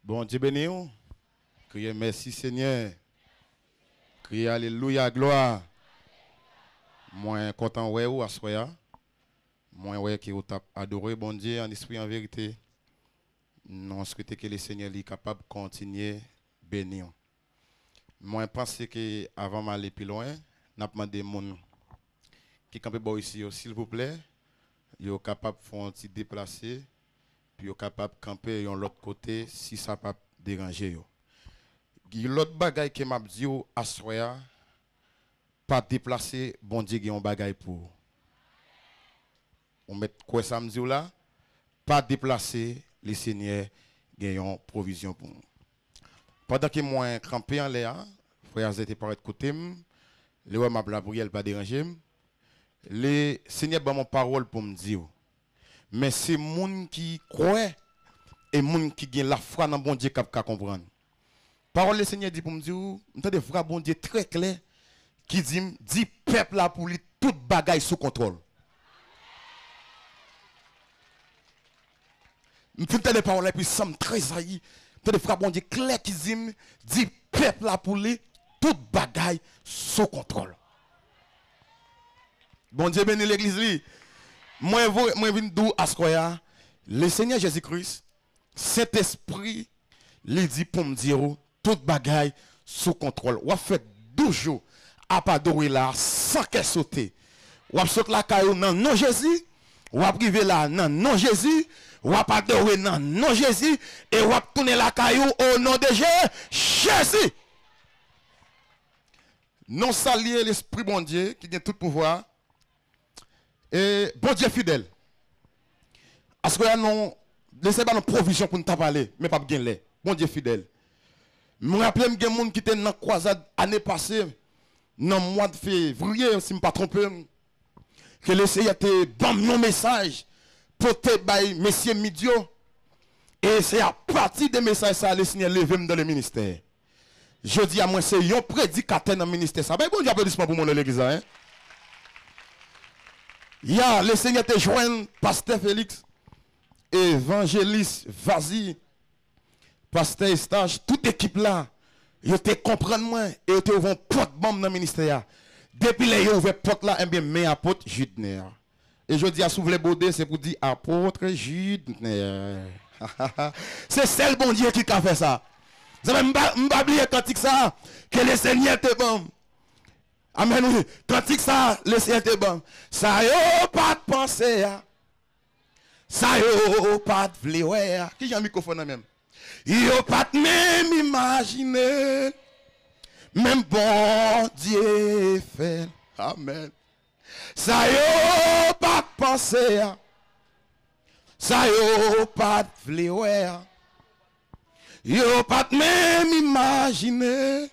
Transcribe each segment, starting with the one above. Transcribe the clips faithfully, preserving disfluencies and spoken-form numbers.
Bondye beni w. Kriye mèsi Senyè. Kriye alelouya, glwa. Mwen kontan wè ou aswè a. Mwen wè ke ou t ap adore Bondye an espri, an verite. Nou swete ke Lesenyè li kapab kontinye beni w. Mwen panse ke avan m ale pi lwen, n ap mande moun ki kanpe bò isi yo, silvouplè, yo kapab fè yon ti deplase, pou yo kapab kanpe yon lòt kote, si sa p ap deranje yo. Gen lòt bagay ke m ap di w aswè a, pa deplase, Bondye gen yon bagay pou ou. Ou mèt kwè sa m di w la, pa deplase, Lesenyè gen yon pwovizyon pou ou. Pandan ke mwen kanpe anlè a, frè Azè te parèt kote m, li wè m ap lapriyè, l pa deranje m. Lesenyè ban m yon pawòl pou m di w. Men se moun ki kwè e moun ki gen lafwa nan Bondye k ap ka konprann. Pawòl Lesenyè di pou m di w, m tande vwa Bondye trè klè ki di m, di pèp la pou li tout bagay sou kontwòl. M fin tande pawòl la epi san m trezayi. M tande vwa Bondye klè ki di m, di pèp la pou li tout bagay sou kontwòl. Bondye beni legliz li. Mwen vre, mwen vin di w aswè a, Lesenyè Jezi Kris, Sentespri, li di pou m di w, tout bagay sou kontwòl. W ap fè douz jou ap adore la san kè sote. W ap sot lakay ou nan non Jezi, w ap rive la nan non Jezi, w ap adore nan non Jezi, e w ap tounen lakay ou o non de Je-, Jezi. Nou salye Lespri Bondye ki gen tout pouvwa. E Bondye fidèl. Aswè a nou, Lesenyè ba nou pwovizyon pou n ta pale, men p ap gen lè. Bondye fidèl. Mwen raple m gen moun ki te nan kwazad ane pase, nan mwa fevriye, si m pa twonpe m, ke Lesenyè te ban m yon mesaj pote bay mesye Mid yo. E se apati de mesaj sa a Lesenyè leve m dan le ministè. Jodi a, mwen se yon predikatè nan ministè sa. Bay Bondye aplodisman pou moun nan legliz la, en. Ya, Lesenyè te jwenn pastè Felix, evanjelis Vazi, pastè Eustache, tout ekip la, yo te konprann mwen e yo te ouvè yon pòt ban m nan ministè a. Depi lè yo ouvè pòt la, enben, men apot Judner. E jodi a, si w vle bwode, se pou di apot Judner. Se sèl Bondye ki ka fè sa. Zanmi, m pa, m pa bliye kantik sa a ke Lesenyè te ban m. Amèn, wi. Kantik sa a, Lesenyè te ban m. Sa yo pa t panse a. Sa yo pa t vle wè a. Kijan mikwofòn nan menm? Yo pa t menm imajine l. Men Bondye fè l. Amèn. Sa yo pa t panse a, sa yo pa t vle wè a, yo pa t menm imajine,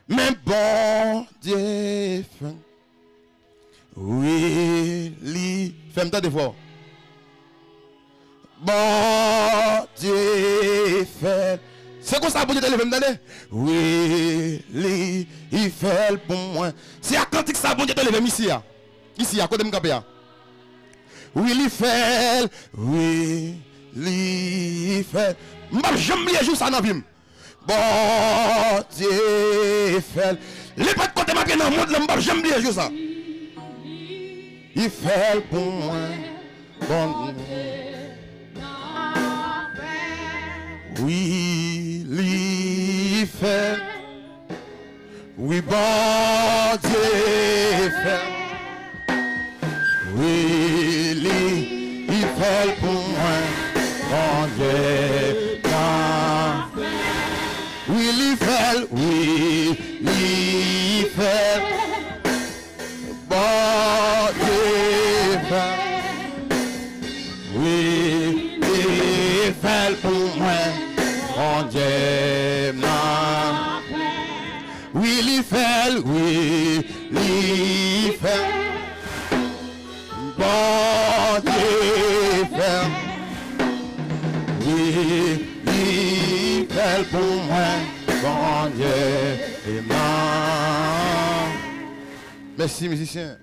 men Bondye fè. Wi, li fè m tande fò. Bondye fè l. Se konsa Bondye te leve m, tande. Wi, li, li fè l pou mwen. Se ak kantik sa Bondye te leve m isi a. Isi a, kote m kanpe a. Wi, li fè l. Wi, li fè l. M p ap janm bliye jou sa nan vi m. Bondye fè l. Nenpòt kote m ap ye nan mond lan, m p ap janm bliye jou sa. Li fè l pou mwen. Bondye. Wi, li fè. Wi, Bondye fè. Wi, li, li fè l pou mwen. Bondye nan. Wi, li fè l, wi, li fè l. Bondye fè. Wi, li fè l pou mwen. Bondye m nan. Wi, li fè l, wi, li fè l. Bondye fè l. Wi, li fè l pou mwen. Bondye m nan. Mèsi, mizisyen.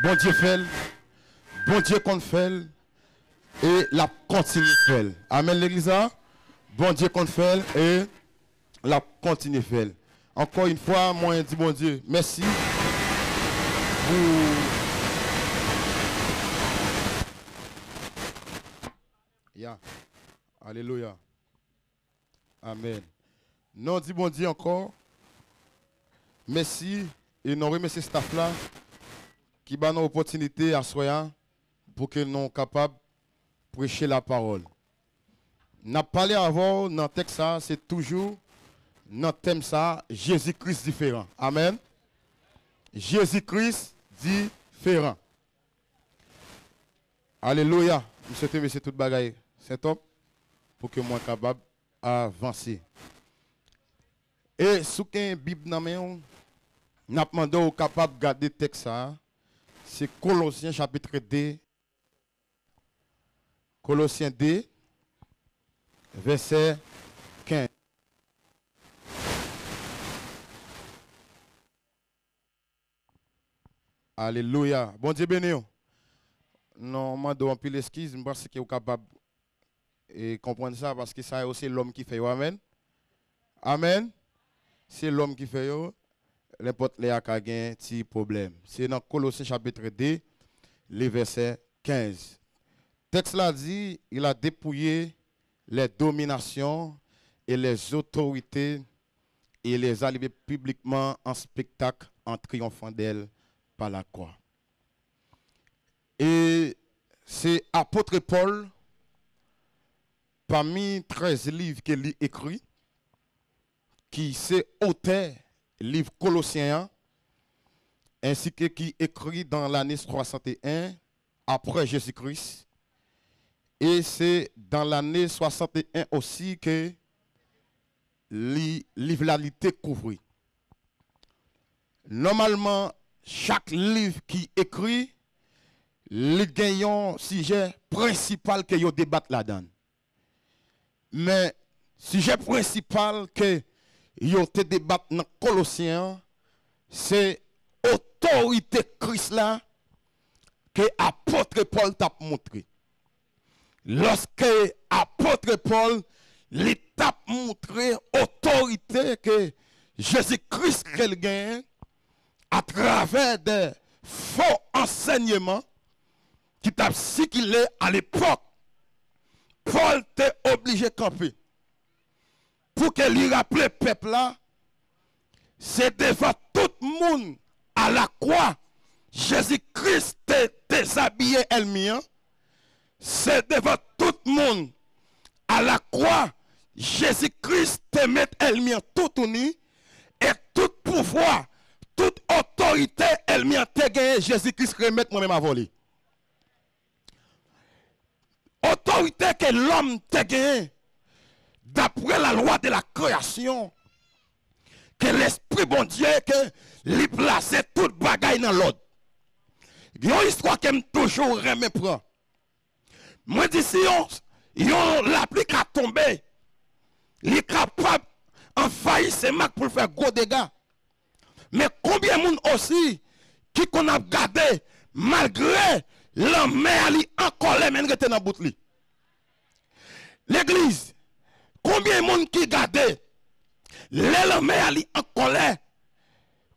Bondye fè l. Bondye konn fè l. e l ap kontinye fè l. Amèn, legliz la. Bondye konn fè l e l ap kontinye fè l. Ankò yon fwa, mwen di Bondye mèsi pou. Ya. Alelouya. Amèn. Nou di Bondye ankò mèsi e nou remèsye staff la ki ba nou opòtinite aswè a pou ke nou kapab preche lapawòl. N ap pale avè w nan tèks sa, se toujou nan tèm sa, Jezi Kris diferan. Amèn. Jezi Kris diferan. Alelouya. M swete mesye tout bagay sentòp pou ke mwen kapab avanse. E si w gen Bib nan men w, n ap mande w kapab gade tèks sa a. Se Kolosyen chapit de, Kolosyen de, vèsè kenz. Alelouya. Bondye beni w. Non, m mande w anpil eskiz, m panse ke w kapab e konprann sa, paske sa yo se lòm ki fè yo. Amèn. Amèn. Se lòm ki fè yo. Nenpòt lè a ka gen ti pwoblèm. Se nan Kolosyen chapit de, li vèsè kenz. Tèks la di, il a dépouillé les dominations et les autorités et les a livrées publiquement en spectacle en triomphant d'elles par la croix. E se apot Pòl, pami trèz liv ke li ekri, ki se otè liv Kolosyen an, ensi ke ki ekri dan lane swasanteyen apre Jezi Kris, e se dan lane swasanteyen osi ke li, liv la li te kouvri. Nòmalman, chak liv ki ekri, li gen yon sijè prensipal ke yo debat ladan l. Men, sijè prensipal ke yo te debat nan Kolosyen an, se otorite Kris la ke apot Pòl t ap montre. Lòske apot Pòl, li t ap montre otorite ke Jezi Kris ke l genyen atravè de fo ansèyman ki t ap sikile alepòk, Pòl te oblije kanpe pou ke li raple pèp la, se devan tout moun alakwa Jezi Kris te dezabiye ènmi an, se devan tout moun alakwa Jezi Kris te met ènmi an toutouni, e tout pouvwa, tout otorite ènmi an te genyen, Jezi Kris remèt mwen menm avè w li. Otorite ke lòm te genyen, dapre la lwa de la kreyasyon, ke Lespri Bondye, ke li plase tout bagay nan lòd. Gen yon istwa ke m toujou renmen pran. Mwen di si yon, yon lapli ka tonbe, li kapab anvayi Senmak pou l fè gwo dega. Men konbyen moun osi ki konn ap gade malgre lanmè a li an kòlè men l rete nan bout li? Legliz, konbyen moun ki gade lè lanmè a li an kòlè?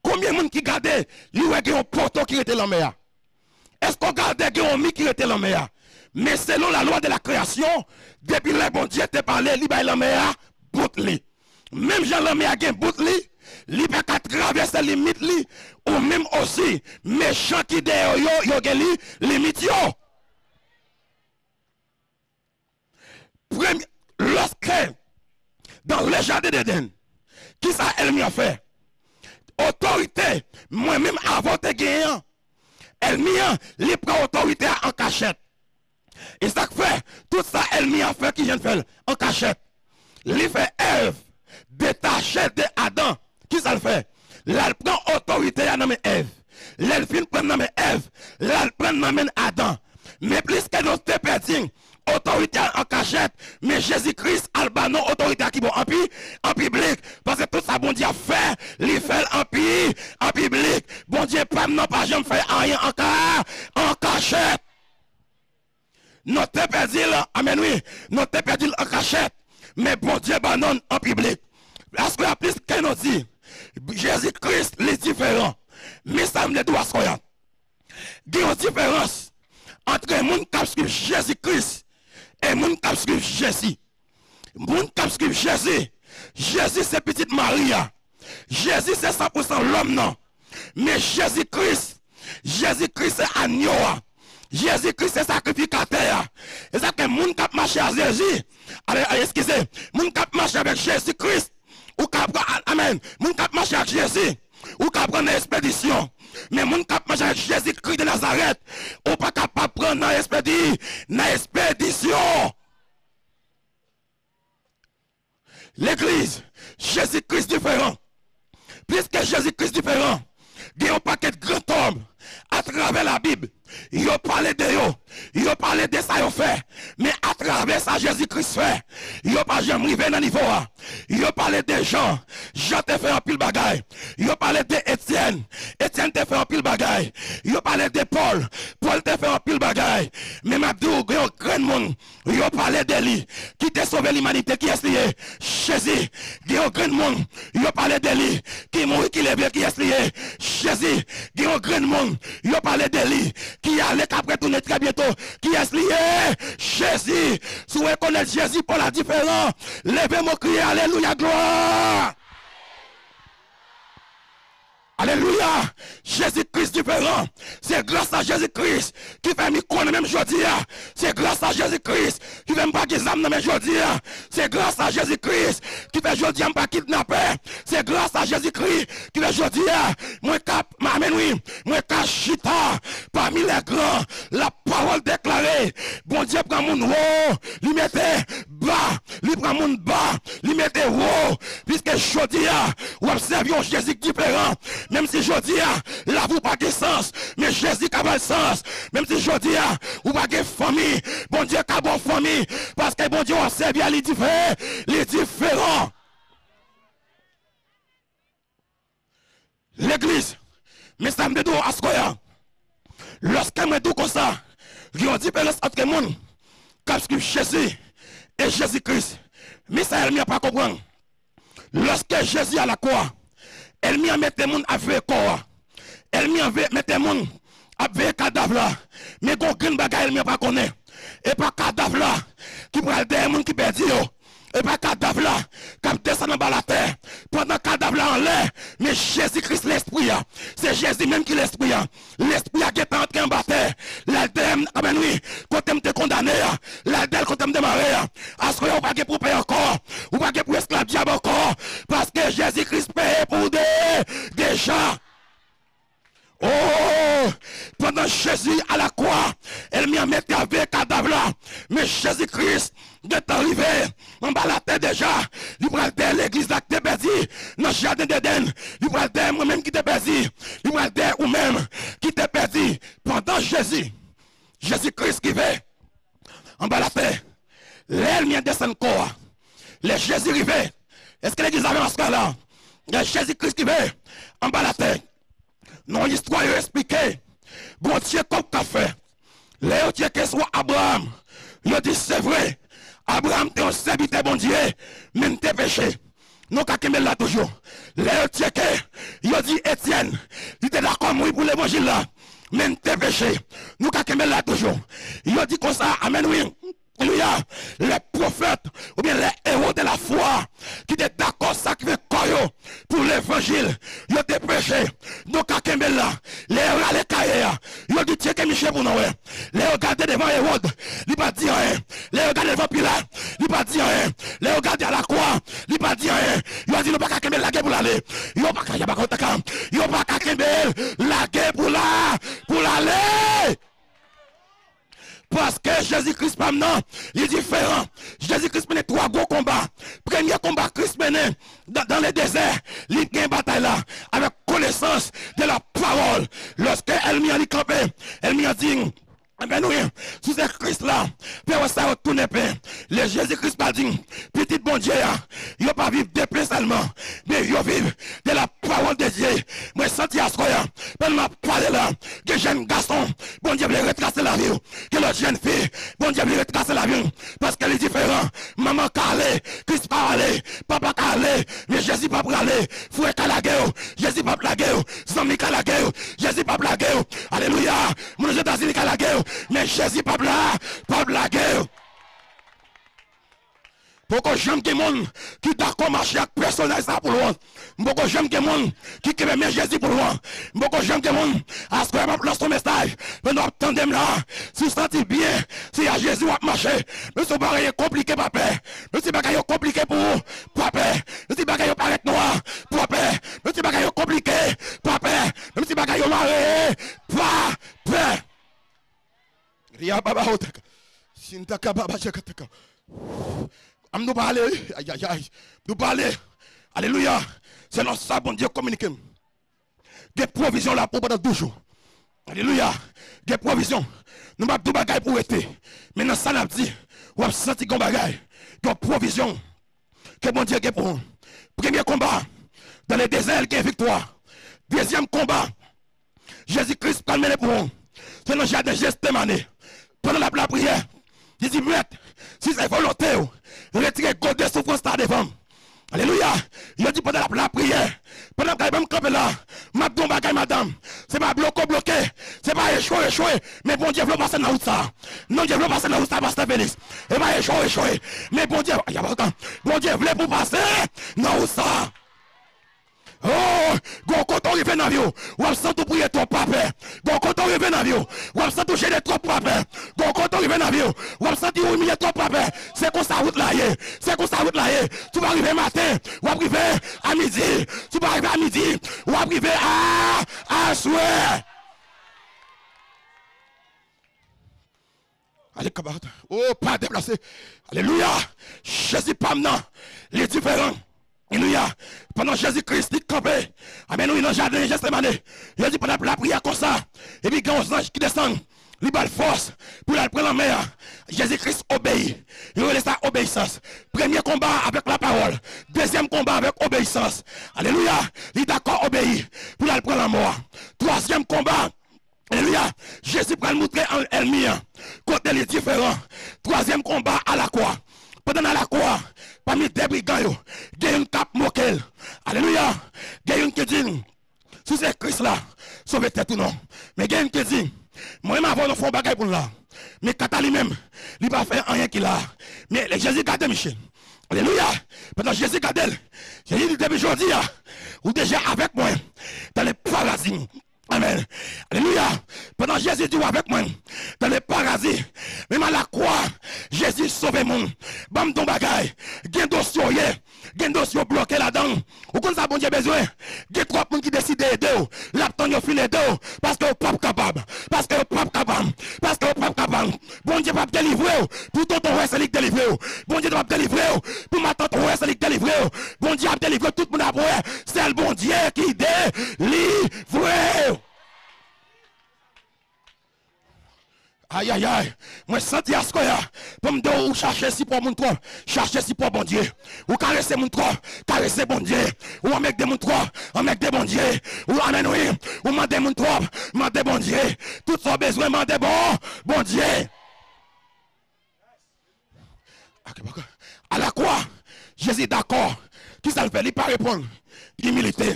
Konbyen moun ki gade li wè gen yon poto ki rete lanmè a? Èske w gade gen yon mi ki rete lanmè a? Men selon la lwa de la kreyasyon, depi lè Bondye te pale, li bay lanmè a bout li. Menm jan lanmè a gen bout li, li pa ka travèse limit li, ou menm osi, mechan ki dèyè w yo, yo gen li, limit yo. Premye, lòske, dans le jardin d'Éden, kisa ènmi an fè? Otorite mwen menm avè w te genyen an, ènmi an, li pran otorite a an kachèt. E sa k fè, tout sa ènmi an fè, ki jan l fè l? An kachèt. Li fè Èv detache de Adan. Kisa l fè? L al pran otorite a nan men Èv. Lè l fin pran nan men Èv, l al pran nan men Adan. Men pliske nou te pèdi otorite a an kachèt, men Jezi Kris al ba nou otorite a ki bon? An pi-, an piblik. Paske tout sa Bondye ap fè, li fè l an pi-, an piblik. Bondye pa m nan pa janm fè anyen an ka-, an kachèt. Nou te pèdi l, amèn wi, nou te pèdi l an kachèt, men Bondye ban nou l an piblik. Aswè a, pliske nou di, Jezi Kris li diferan. Men sa m vle di w aswè a. Gen yon diferans ant moun k ap swiv Jezi Kris e moun k ap swiv Jezi. Moun k ap swiv Jezi, Jezi se pitit Mari a. Jezi se san pou san lòm nan. Men Jezi Kris, Jezi Kris se anyo a. Jezi Kris se sakrifikatè a. E sa fè moun k ap mache a Jezi, ale, ale, eskize, moun k ap mache avèk Jezi Kris, ou ka pran, a-, amèn. Moun k ap mache ak Jezi, ou ka pran nan espedisyon. Men moun k ap mache ak Jezi Kris de Nazarèt, ou pa kapab pran nan espedi-, nan espedisyon. Legliz, Jezi Kris diferan. Pliske Jezi Kris diferan, gen yon pakèt grantòm atravè Labib, yo pale de yo, yo pale de sa yo fè, men atravè sa Jezi Kris fè, yo pa janm rive nan nivo a. Yo pale de Jan, Jan te fè anpil bagay. Yo pale de Etyèn, Etyèn te fè anpil bagay. Yo pale de Pòl, Pòl te fè anpil bagay. Men m ap di w, gen yon grenn moun, yo pale de li, ki te sove limanite. Kiyès li ye? Jezi. Gen yon grenn moun, yo pale de li, ki mouri, ki leve. Kiyès li ye? Jezi. Gen yon grenn moun, yo pale de li, ki ale, k ap retounen trè byento. Kiyès li ye? Jezi. Si w rekonèt Jezi, Pòl a diferan. Leve men w, kriye, alelouya, glwa! Alelouya! Jezi Kris diferan. Se gras a Jezi Kris ki fè m konnen menm jodi a. Se gras a Jezi Kris ki fè m pa gen zam nan men jodi a. Se gras a Jezi Kris ki fè jodi a m pa kidnapè. Se gras a Jezi Kris ki fè jodi a mwen ka, amèn wi, mwen ka chita pami lè gran. La pawòl deklare, Bondye pran moun wo, li mete ba, li pran moun ba, li mete wo. Piske jodi a, w ap sèvi yon Jezi k diferan. Menm si jodi a, lavi w pa gen sans, men Jezi ka ba l sans. Menm si jodi a, ou pa gen fanmi, Bondye ka ba w fanmi. Paske Bondye w ap sèvi a, li dife-, li diferan. Legliz, men sa m te di w aswè a. Lòske mwen di w konsa, gen yon diferans ant moun k ap swiv Jezi e Jezi Kris. Men sa ènmi an pa konprann. Lòske Jezi alakwa, ènmi an mete moun ap veye kò a. Ènmi an ve-, mete moun ap veye kadav la. Men gon grenn bagay ènmi an pa konnen. E pa kadav la ki pral dèyè moun ki pèdi yo. E pa kadav la k ap desann anba latè. Pandan kadav la anlè, men Jezi Kris lespri a. Se Jezi menm ki lespri a. Lespri a gentan antre anba tè. L al dèyè m, amèn wi, kote m te kondane a. L al dèyè l kote m te mare a. Aswè a, ou pa gen pou pè ankò. Ou pa gen pou esklav dyab ankò. Paske Jezi Kris peye pou de-, deja. Oh! Pandan Jezi alakwa, ènmi an mete ap veye kadav la. Men Jezi Kris gentan rive anba latè deja. Li pral dèyè legliz la ki te pèdi nan jaden Edenn. Li pral dèyè mwen menm ki te pèdi. Li pral dèyè ou menm ki te pèdi. Pandan Jezi, Jezi Kris rive anba latè, lè ènmi an desann kò a, lè Jezi rive, èske legliz la menm aswè la? Lè Jezi Kris rive anba latè, nan yon istwa yo esplike, Bondye kòb k ap fè. Lè yo tcheke sou Abraram, yo di, se vre, Abraram te yon sèvitè Bondye, men l te peche. Nou ka kenbe l la toujou. Lè yo tcheke, yo di Etyèn, li te dakò mouri pou levanjil la, men l te peche. Nou ka kenbe l la toujou. Yo di konsa, amèn wi. Alelouya. Lè pwofèt oubyen lè ewo de la fwa ki te dakò sakrifye kò yo pou levanjil, yo te peche. Nou ka kenbe l la. Lè yo rale kaye a, yo di tcheke misye pou nou wè. Lè yo gade devan Ewòd, li pa di anyen. Lè yo gade devan Pilat, li pa di anyen. Lè yo gade alakwa, li pa di anyen. Yo di nou pa ka kenbe l, lage pou l ale. Yo pa ka, yo pa ka, yo pa ka kenbe l, lage pou la, pou l ale. Paske Jezi Kris pa m nan, li diferan. Jezi Kris mennen twa gwo konba. Premye konba Kris mennen dan, dan le dezè, li gen batay la avèk konesans de la pawòl. Lòske ènmi an li kanpe, ènmi an di, Amèn, wi. Si se Kris la, fè wè sa yo tounen pen. Lè Jezi Kris pa di, pitit Bondye a, yo pa viv de pen sèlman, men yo viv de la parole de Dieu. Mwen santi aswè a, pandan m ap pale la, gen jèn gason, Bondye vle retrase lavi w. Gen lòt jèn fi, Bondye vle retrase lavi w. Paske li diferan. Manman ka ale, Kris pa ale, papa ka ale, men Jezi p ap rale. Frè ka lage w, Jezi p ap lage w. Zanmi ka lage w, Jezi p ap lage w. Alelouya. Moun Ozetazini ka lage w, men Jezi p ap la, p ap lage w. Poko janm gen moun ki dakò mache ak pèsonaj sa pou lwont. M poko janm gen moun ki kenbe men Jezi pou lwont. M poko janm gen moun, aswè m ap lanse yon mesaj. Pandan w ap tande m la, si w santi w byen, se a Jezi w ap mache. Menm si bagay yo konplike, pa pè. Menm si bagay yo konplike pou ou, pa pè. Menm si bagay yo parèt nwa, pa pè. Menm si bagay yo konplike, pa pè. Menm si bagay yo mare, pa pè. Ria baba otaka. Sintaka baba jakataka. Am nou pale, ayayay. Nou pale. Alelouya. Selon sa Bondye kominike m. Gen pwovizyon la pou pandan douz jou. Alelouya. Gen pwovizyon. Nou p ap di yon bagay pou rete. Men nan sa n ap di, w ap santi gen yon bagay. Gen yon pwovizyon ke Bondye gen pou ou. Premye konba, dans le désert, gen viktwa. Dezyèm konba, Jezi Kris pral mennen pou ou. Se nan jaden Jestemane. Pandan l ap lapriyè, li di, Mèt, si se volonte w, retire gode soufrans la devan m. Alelouya! Yo di pandan l ap lapriyè, pandan l ap gade ban m kanpe la, m ap di yon bagay, madanm. Se pa bloke w bloke, se pa echwe w echwe, men Bondye vle w pase nan wout sa. Non, Bondye vle w pase nan wout sa, pastè Felix. E pa echwe w echwe, men Bondye, Bondye vle pou w pase nan wout sa. Oh, gon kote w rive nan vi w, w ap santi w priye twòp, pa pè. Gon kote w rive nan vi w, w ap santi w jene twòp, pa pè. Gon kote w rive nan vi w, w ap santi w imilye twòp, pa pè. Se konsa wout la ye. Se konsa wout la ye. Si w pa rive maten, w ap rive a midi. Si w pa rive a midi, w ap rive a aswè. Ale kabata. Oh, pa deplase. Alelouya. Jezi pa m nan, li diferan. Alelouya. Pandan Jezi Kris li kanpe, amèn, wi, nan jaden Jestemane, yo di pandan l ap lapriyè konsa, epi gen yon zanj ki desann, li ba l fòs pou l al pran lanmè a. Jezi Kris obeyi. Yo rele sa obeyisans. Premye konba avèk lapawòl. Dezyèm konba avèk obeyisans. Alelouya. Li dakò obeyi pou l al pran lanmò a. Twazyèm konba, alelouya. Jezi pral moutre an ènmi an kote li diferan. Twazyèm konba, alakwa. Pandan n alakwa, pami de brigan yo, gen youn k ap moke l. Alelouya. Gen youn ki di, si w se Kris la, sove tèt ou non. Men gen youn ki di, mwen menm avè w nou fè yon bagay pou n la. Men kanta li menm, li pa fè anyen ki la. Men lè Jezi gade misye. Alelouya. Pandan Jezi gade l, Jezi di, depi jodi a, ou deja avèk mwen dans le paradis. Amèn. Alelouya. Pandan Jezi di w avèk mwen dans le paradis, menm alakwa, Jezi sove moun. Ban m di w yon bagay. Gen dosye w ye. Gen dosye w bloke ladan l. Ou konn sa Bondye bezwen? Gen twòp moun ki deside ede w. L ap tann yo fin ede w. Paske yo p ap kapab. Paske yo p ap kapab. Paske yo p ap kapab. Bondye p ap delivre w pou tonton wè se li k delivre w. Bondye p ap delivre w pou matant wè se li k delivre w. Bondye ap delivre tout moun ap wè. Sèl Bondye ki delivre w. Ayayay. Mwen santi aswè a, pou m di w, ou chache sipò moun twòp, chache sipò Bondye. Ou karese moun twòp, karese Bondye. Ou anmègde moun twòp, anmègde Bondye. Ou, amèn, wi. Ou mande moun twòp, mande Bondye. Tout sa w bezwen, mande bon Bondye. Alakwa, Jezi dakò. Kisa l fè? Li pa reponn. Imilite.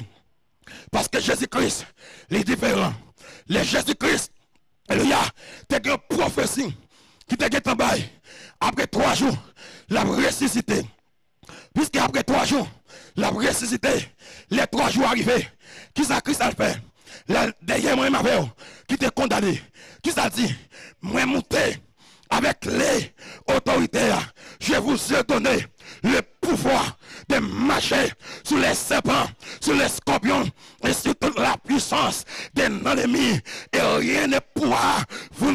Paske Jezi Kris, li diferan. Lè Jezi Kris, alelouya, te gen yon pwofesi ki te gentan bay. Apre twa jou, l ap resisite. Piske apre twa jou, l ap resisite. Lè twa jou a rive, kisa Kris al fè? L al dèyè mwen menm avè w ki te kondane. Kisa l di? Mwen moute avèk kle otorite a. Je vous ai donné le pouvoir de marcher sur les serpents, sur les scorpions et sur toute la puissance de l'ennemi, et rien ne pourra vous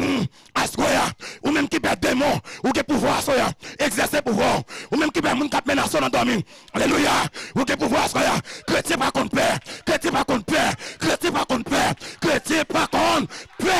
Aswè a, ou menm ki pè demon, ou gen pouvwa aswè a. Egzèse pouvwa w. Ou menm ki pè moun k ap menase w nan dòmi. Alelouya. Ou gen pouvwa aswè a. Kretyen pa konn pè. Kretyen pa konn pè. Kretyen pa konn pè. Kretyen pa konn pè.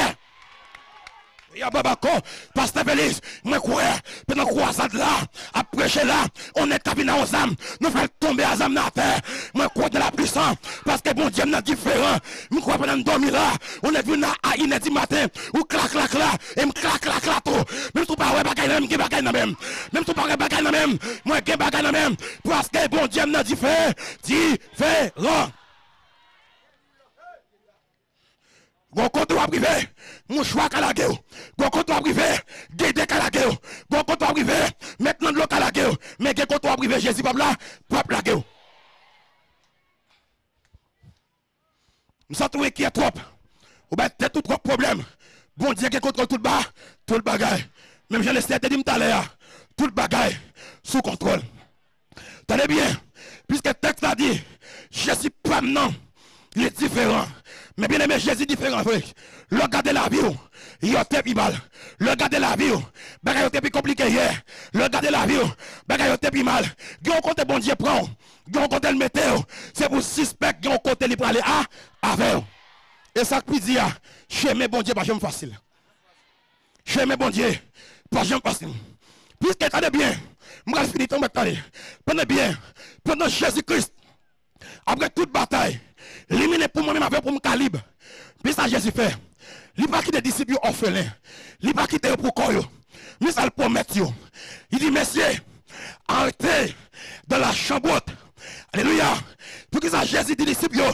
ankò. Pastè Felix, mwen kwè, pandan kwazad la ap preche la, yon nèg ka vin a yon zam, nou fè l tonbe a zam nan atè. Mwen kwè nan la pwisan, paske Bondye m nan diferan. M kwè pandan m dòmi la, yon nèg vin a, a inè di maten, ou kla, kla, kla, e m kla, kla, kla tou. Menm si w pa wè bagay nan men m, gen bagay nan men m. Menm si w pa wè bagay nan men m, mwen gen bagay nan men m. Paske Bondye m nan dife-, diferan. Gon kote w ap rive, mouchwa ka lage w. Gon kote w ap rive, gede ka lage w. Gon kote w ap rive, mèt nan dlo ka lage w. Men gen kote w ap rive, Jezi p ap la, p ap lage w. M santi w enkyè twòp. Ou bay tèt ou twòp pwoblèm. Bondye gen kontwòl tout ba, tout bagay. Menm jan Lestè te di m talè a, tout bagay sou kontwòl. Tande byen, piske tèks la di, Jezi pa m nan, li diferan. Men byeneme, Jezi diferan vre. Lè w gade lavi w, yo te pi mal. Lè w gade lavi w, bagay yo te pi konplike yè. Lè w gade lavi w, bagay yo te pi mal. Gen yon kote Bondye pran w, gen yon kote l mete w. Se pou w sispèk gen yon kote li prale a, avè w. E sa k pi di a, chemen Bondye pa janm fasil. Chemen Bondye pa janm fasil. Piske, tande byen, m pral fini tan mwen tande. Tande byen, pandan Jezi Kris, apre tout batay, li mennen pou mwen menm avè w pou m ka lib. Men sa Jezi fè. Li pa kite disip yo òfelen. Li pa kite yo pou kò yo. Men sa l pwomèt yo. Li di, mesye, arete dans la chambre haute. Alelouya. Poukisa Jezi di disip yo,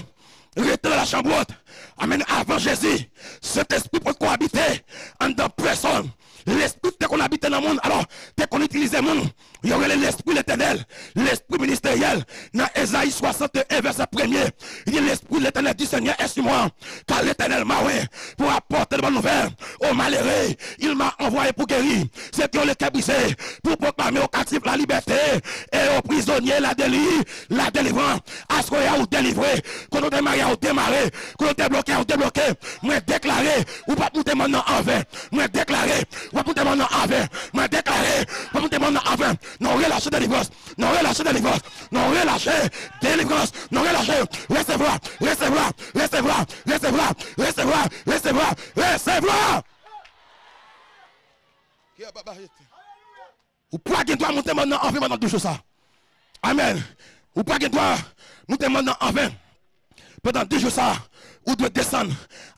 rete dans la chambre haute? Amèn. Avan Jezi, Sentespri potko abite anndan pèsòn. Lespri te konn abite nan moun, alò, te konn itilize moun. Yo rele Lespri Letènèl, Lespri ministeryèl. Nan Ezayi swasannteyen, vèsè premye, li di, L'Esprit de l'Éternel dit, Seigneur est sur moi, car l'Éternel m'a oint pour apporter de bonnes nouvelles aux malheureux. Il m'a envoyé pour guérir ceux qui ont le cœur brisé, pour proclamer aux captifs la liberté et aux prisonniers la déli-, la délivrance. Aswè a ou delivre. Kote w te mare a ou demare. Kote w te bloke a ou debloke. Mwen deklare, ou p ap moute mòn nan anven. Mwen deklare, w ap moute mòn nan anven. Mwen deklare, w ap moute mòn nan anven. Nan yon relache delivrans. Nan yon relache delivrans. Nan yon relache delivrans. Nan yon relache. Resevwa, resevwa, resevwa. Ou pa gen dwa moute mòn nan anven pandan dis jou sa. Amèn. Ou pa gen dwa moute mòn nan anven. Pandan dis jou sa, ou dwe desann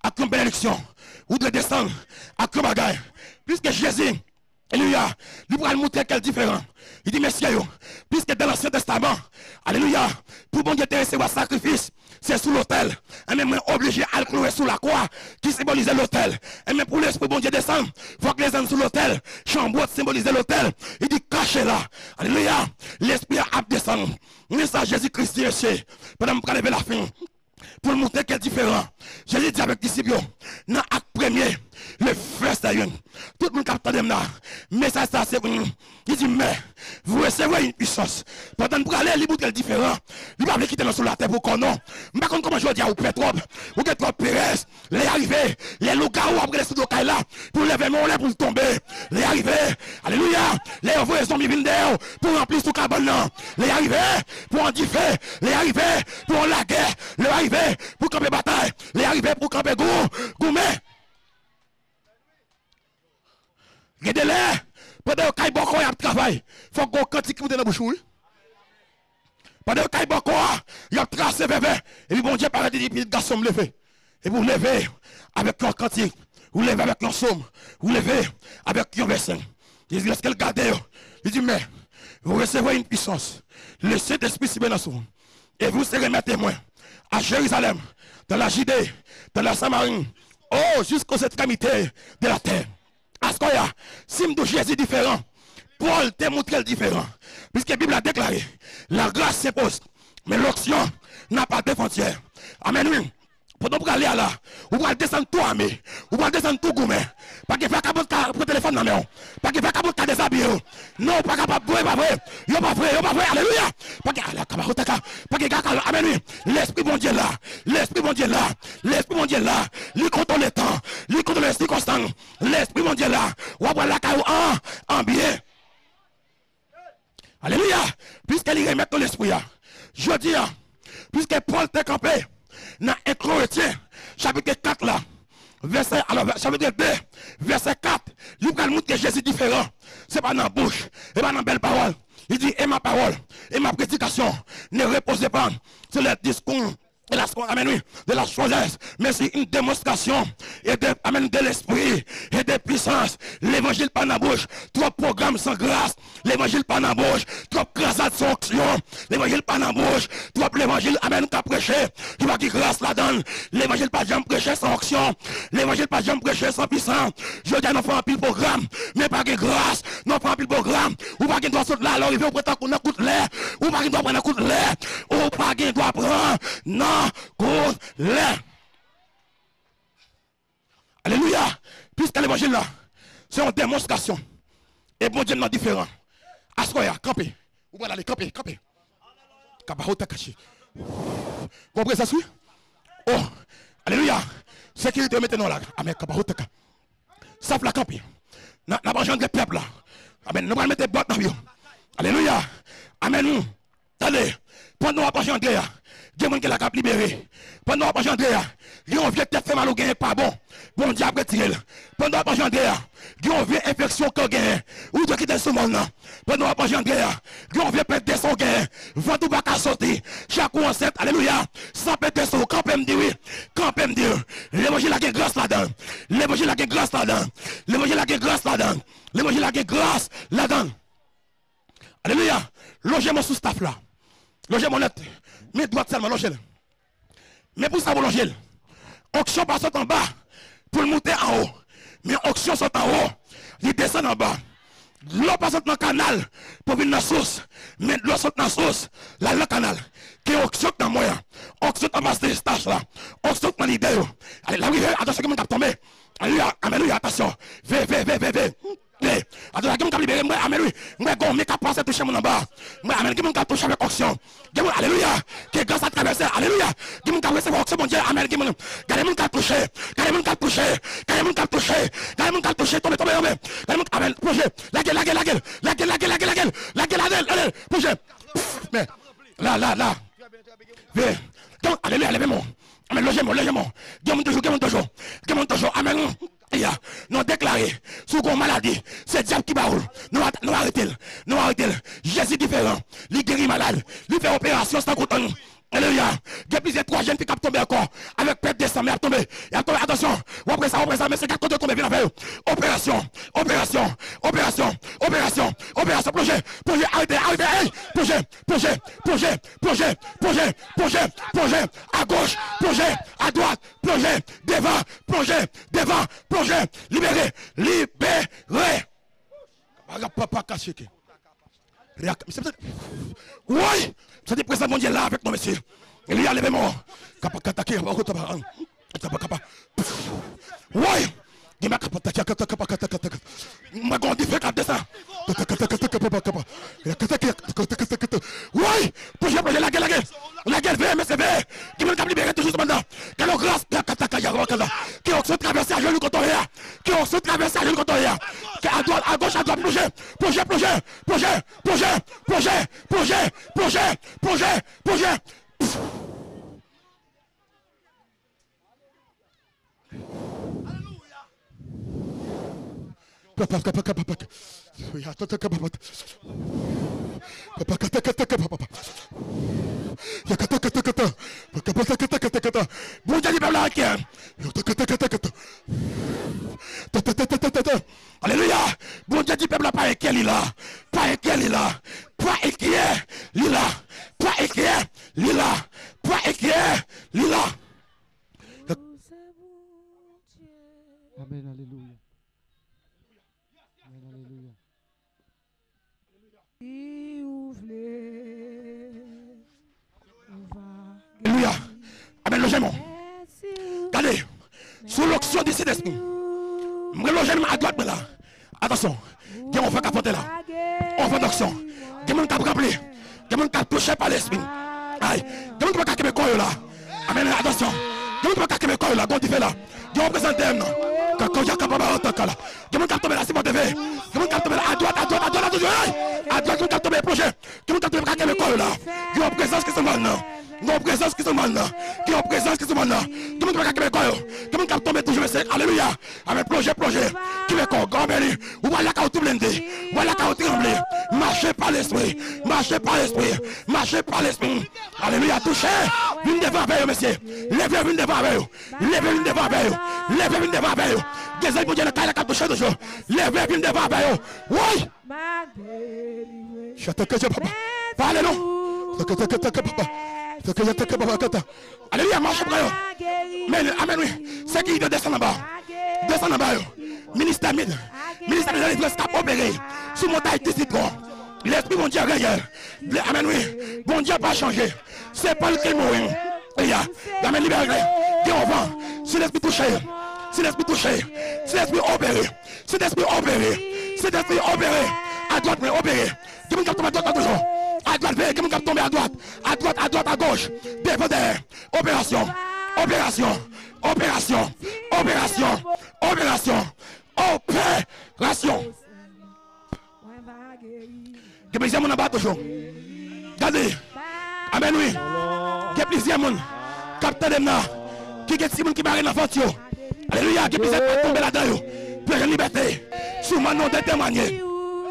ak yon benediksyon. Ou dwe desann ak yon bagay. Piske Jezi, alelouya, li pral montre ke l diferan. Li di mesye yo, piske dan Lansyen Testaman, alelouya, pou Bondye te resevwa sakrifis, se sou lotèl. Enben, mwen oblije al kloure sou lakwa ki senbolize lotèl. Enben, pou Lespri Bondye desann, fòk l desann sou lotèl. Chanm wot senbolize lotèl. Li di, kache la. Alelouya. Lespri a ap desann. Men sa Jezi Kris di, mesye, pandan m pral leve lafen, pou l montre ke l diferan. Jezi di avèk disip yo, nan Ak premye, le vèsè yonn. Tout moun k ap tande m la, mesaj sa se pou nou. Li di, mais vous recevrez une puissance. Pandan n prale, li montre l diferan. Li pa vle kite nou sou latè pou kò non. M pa konn kòman jodi a ou pè twòp. Ou gen twòp perèz. Lè y a rive, lè lougawou ap rele sou do kay la, pou leve men w lè pou l tonbe. Lè y a rive, alelouya, lè yo voye zonbi vin dèyè w, pou ranpli sou kabann nan. Lè y a rive, pou yon dife. Lè y a rive, pou yon lagè. Lè y a rive, pou kanpe batay. Lè y a rive, pou kanpe gou-, goumen. Gen de lè, pandan yo kay bòkò y ap travay, fòk gon kantik ki moute nan bouch ou, wi. Pandan yo kay bòkò a, y ap trase vèvè. Epi Bondye parèt, li di, pitit gason m, leve. Epi ou leve avèk yon kantik, ou leve avèk yon sòm, ou leve avèk yon vèsè. Li di, lèske l gade yo, li di, mais vous recevrez une puissance. Le Saint-Esprit surviendra sur vous. Et vous serez mes témoins à Jérusalem, dans la Judée, dans la Samarie, oh, jusqu'aux extrémités de la terre. Aswè a, si m di w Jezi diferan, Pòl te montre l diferan. Piske Bib la deklare, la grâce s'impose, mais l'onction n'a pas de frontière. Amèn, wi. Pandan w prale a la, ou pral desann tou ame, ou pral desann tou goumen. Pa gen vakabon k ka pran telefòn nan men w. Pa gen vakabon k ka dezabiye w. Non, ou pa kapab. Vre, pa vre. Yo pa vre, yo pa vre. Alelouya. Pa gen ala kaba otaka. Pa gen gakal. Amèn, wi. Lespri Bondye la. Lespri Bondye la. Lespri Bondye la. Li kontwole tan. Li kontwole sikonstans. Lespri Bondye la. W ap wè lakay ou an, an byen. Alelouya. Piske li remèt nou lespri a. Jodi a, piske Pòl te kanpe nan en Korentyen, chapit kat la, vèsè, alò, vè-, chapit de, vèsè kat, li pral montre Jezi diferan. Se pa nan bouch, se pa nan bèl pawòl. Li di, et ma parole, et ma prédication ne repose pas sur les discours de la, amèn, wi, de la sagesse, mais c'est une démonstration et de, amèn, de l'esprit et de puissance. Levanjil pa nan bouch, twòp pwogram san gras. Levanjil pa nan bouch, twòp krasad san onksyon. Levanjil pa nan bouch, twòp levanjil, amèn, k ap preche, ki pa gen gras ladan l. Levanjil pa janm preche san onksyon. Levanjil pa janm preche san pwisans. Jodi a, nou fè anpil pwogram, men pa gen gras. Nou fè anpil pwogram, ou pa gen dwa sot la, lè w rive, ou pran tankou nan kout lè. Ou pa gen dwa pran nan kout lè. Ou pa gen dwa pran nan kout lè. Alelouya! Piske levanjil la, se yon demonstrasyon. E Bondye m nan diferan. Aswè a, kanpe. Ou pral ale, kanpe, kanpe. Kabahota kache. Gon prezans, wi. Oh, alelouya. Sekirite yo mete nou la. Amèn. Kabahota ka. Staff la kanpe. N a, n ap anjandre pèp la. Amèn. Nou pral mete bòt nan yo. Alelouya. Amèn. Tande. Pandan w ap anjandre a, gen moun ki la k ap libere. Pandan w ap anjandre a, gen yon vye tèt fè mal ou genyen k pa bon. Bondye ap retire l. Pandan w ap anjandre a, gen yon vye enfeksyon ke w genyen. Ou dwe kite l sou mòn nan. Pandan w ap anjandre a, gen yon vye pèt de san w genyen. Vant ou pa ka soti. Chak ou ansent, alelouya. San pèt de san w, kanpe m di wi. Kanpe m di wi. Levanjil la gen gras ladan l. Levanjil la gen gras ladan l. Levanjil la gen gras ladan l. Levanjil la gen gras ladan l. Alelouya. Lonje men w sou staff la. Lonje men w nèt. Men dwat sèlman, lonje l. Men pou sa pou lonje l. Onksyon pa sot anba pou l moute anwo. Men onksyon sot anwo, li desann anba. Dlo pa sot nan kanal pou vin nan sous. Men dlo sot nan sous, l al nan kanal. Ke onksyon k nan mwen an. Onksyon k nan pastè staff la. Onksyon k nan lidè yo. Ale, la rive, atansyon, gen moun k ap tonbe. Alelouya, alelouya, atansyon. Ve, ve, ve, ve, ve. Hey, atò, gen moun k ap libere, m wè, amèn, wi. M wè gon men k ap pase touche moun anba. M wè, amèn, gen moun k ap touche avèk onksyon. Gen moun, alelouya, ke gras la travèse, alelouya. Gen moun k ap resevwa onksyon Bondye, amèn, gen moun. Gade moun k ap touche, gade moun k ap touche, gade moun k ap touche, gade moun k ap touche, tonbe, tonbe, tonbe. Gade moun, amèn, plonje, lage, lage, lage, plonje. Pff, men, la, la, la. Ve. Gen moun, alelouya, leve men w. Amèn, lonje men w, lonje men w. Gen moun toujou, gen moun toujou. Gen moun toujou. Amèn. Ya. Nou deklare, si w gen yon maladi, se dyab ki ba ou l. Nou a-, nou arete l. Nou arete l. Jezi diferan. Li geri malad. Li fè operasyon san kout ann. Alelouya. Gen plizyè twa jèn fi k ap tonbe ankò. Avèk pèt de san, men y ap tonbe. Y ap tonbe. Atansyon. W ap wè sa, w ap wè sa. Mesye, gad kote yo tonbe, vin avè yo. Operasyon. Operasyon. Operasyon. Operasyon. Operasyon. Plonje. Plonje. Arete. Arete. Hey. Plonje. Plonje. Plonje. Plonje. Plonje. Plonje. Plonje. Agoch. Plonje. Adwat. Plonje. Devan. Plonje. Devan. Plonje. Libere. Libere. Papa kacheke. Yak. Misye pete. Woy! Misye te prezans Bondye la avèk nou, mesye. Li a leve men w. Kapa katake, kapa kota ba. Kapa kapa. Woy! Gen ma kapa katake, kapa kapa kapa kapa. Mwen gon dife k ap desann. Kata kata kata kapa kapa. Kata kata kata kata kata. Woy! Plonje, plonje, lage, lage. Lage, veye, mesye, veye. Gen moun k ap libere toujou sou banda. Gade yon gras, kata kata kata. Ke onksyon travèse ajenou kote w ye a. Ke onksyon travèse ajenou kote w ye a. Ke adwat, agoch, adwat, plonje. Plonje, plonje, plonje, plonje. Papa, papa, papa, papa. Ya, ta, ta, ta, papa. Papa, kata, kata, kata, papa. Ya, kata, kata, kata. Papa, kata, kata, kata, kata. Bondye di pèp la, ok. Ya, ta, kata, kata, kata. Ta, ta, ta, ta, ta, ta, ta. Alelouya! Bondye di pèp la pa enkyè li la. Pa enkyè li la. Pa enkyè li la. Pa enkyè li la. Pa enkyè li la. Amèn, alelouya. Amèn, alelouya. Si ou vle, ou va. Alelouya. Amèn, lonje men w. Gade, sou lonksyon di Sentespri. Mwen lonje men m adwat mwen la. Atansyon, gen yon van k ap fòte la. Yon van donksyon. Gen moun k ap ranpli. Gen moun k ap touche pa Lespri. Ay, gen moun ki pa ka kenbe kò yo la. Amèn, atansyon. Gen moun ki pa ka kenbe kò yo la. Gon dife la. Gen yon prezans dèyè m nan. Kaka, kaka, baba, kaka la. Gen moun k ap tonbe la, sipòte ve. Gen moun k ap tonbe la, adwat, adwat, adwat, adwat, adwat. Adwat, gen moun k ap tonbe, plonje. Gen moun k ap tonbe, pa ka kenbe kò yo la. Gen yon prezans ki sanble nan. Gen yon prezans ki sou mòn nan. Gen yon prezans ki sou mòn nan. Gen moun ki pa ka kenbe kò yo. Gen moun k ap tonbe toujou, mesye. Alelouya. Amèn. Plonje, plonje. Kenbe kò w. Granmèt li. Ou pral lakay ou tou blende. Ou pral lakay ou tou tranble. Mache pa lespri. Mache pa lespri. Mache pa lespri. Alelouya. Touche. Vin devan avè yo, mesye. Leve, vin devan avè yo. Leve, vin devan avè yo. Leve, vin devan avè yo. Gen zanj Bondye nan kay la k ap touche toujou. Leve, vin devan avè yo. Woy! Chante ke Dieu, papa. Pale non. Teke, teke, teke, papa. Teke, teke, papa, kata. Alelouya, mache pran yo. Men, amèn, wi. Sekirite desann anba. Desann anba yo. Ministè mid. Ministè mid delivrans k ap opere sou montay Ti Sitwon. Lespri Bondye reyèl. Le, amèn, wi. Bondye pa chanje. Se pa l ki mouri. Eya. Amèn, libere. Gen yon van. Si lespri touche. Si lespri touche. Si lespri opere. Sentespri opere. Sentespri opere. Adwat mwen opere. Gen moun k ap tonbe adwat la toujou. Adwat veye, gen moun k ap tonbe adwat. Adwat, adwat, agoch. Devan, dèyè. Operasyon. Operasyon. Operasyon. Operasyon. Operasyon. Operasyon. Gen plizyè moun anba toujou. Gade. Amèn, wi. Gen plizyè moun k ap tande m nan, ki gen timoun ki mare nan vant yo. Alelouya. Gen plizyè k ap tonbe ladan yo. Pou yo jwenn libète. Sou mòn nan, w te temwanye.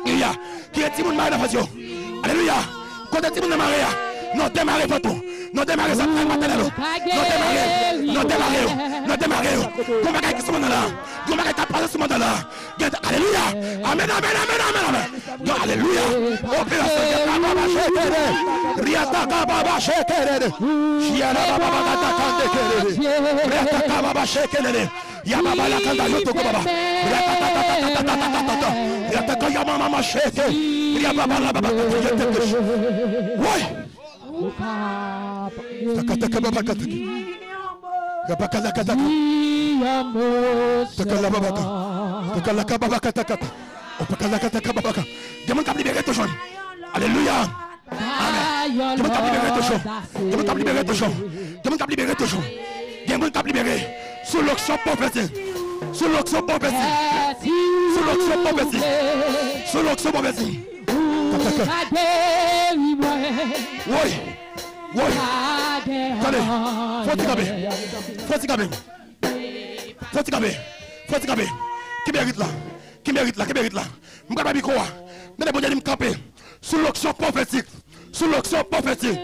Alelouya. Ki gen timoun mare nan vant yo. Alelouya. Kote timoun nan mare a? Nou demare vant ou. Nou demare zantray matènèl ou. Nou demare. Nou demare yo. Nou demare yo. Gon bagay ki sou mòn nan la. Gon bagay k ap pase sou mòn nan la. Gen, alelouya. Amèn, amèn, amèn, amèn, amèn. Gen, alelouya. Operasyon, gen, baba, shekere. Riata, ka, baba, shekere. Shiara, baba, baba, kata, kande, kere. Riata, ka, baba, shekere. Ya, baba, la, kanda, yo, toko, baba. Riata, ta, ta, ta. Riata, ka, ya, mama, ma, sheke. Ya, baba, la, baba, kata, ya, teke. Woy. Taka, taka, baba, kata. Rabaka, laka, taka. Taka, la, baba, ka. Taka, laka, baba, kata, kata. Opaka, laka, taka, baba, ka. Gen moun k ap libere toujou. Alelouya. Amèn. Gen moun k ap libere toujou. Gen moun k ap libere toujou. Gen moun k ap libere toujou. Gen moun k ap libere. Sou lonksyon pwofetik. Sou lonksyon pwofetik. Sou lonksyon pwofetik. Sou lonksyon pwofetik. Ou ka geri mwen. Woy. Woy. Tande. Fò ti kanpe. Fò ti kanpe. Fò ti kanpe. Fò ti kanpe. Kenbe rit la. Kenbe rit la. Kenbe rit la. M pral bay mikwo a. Tande Bondye di m kanpe. Sou lonksyon pwofetik. Sou lonksyon pwofetik.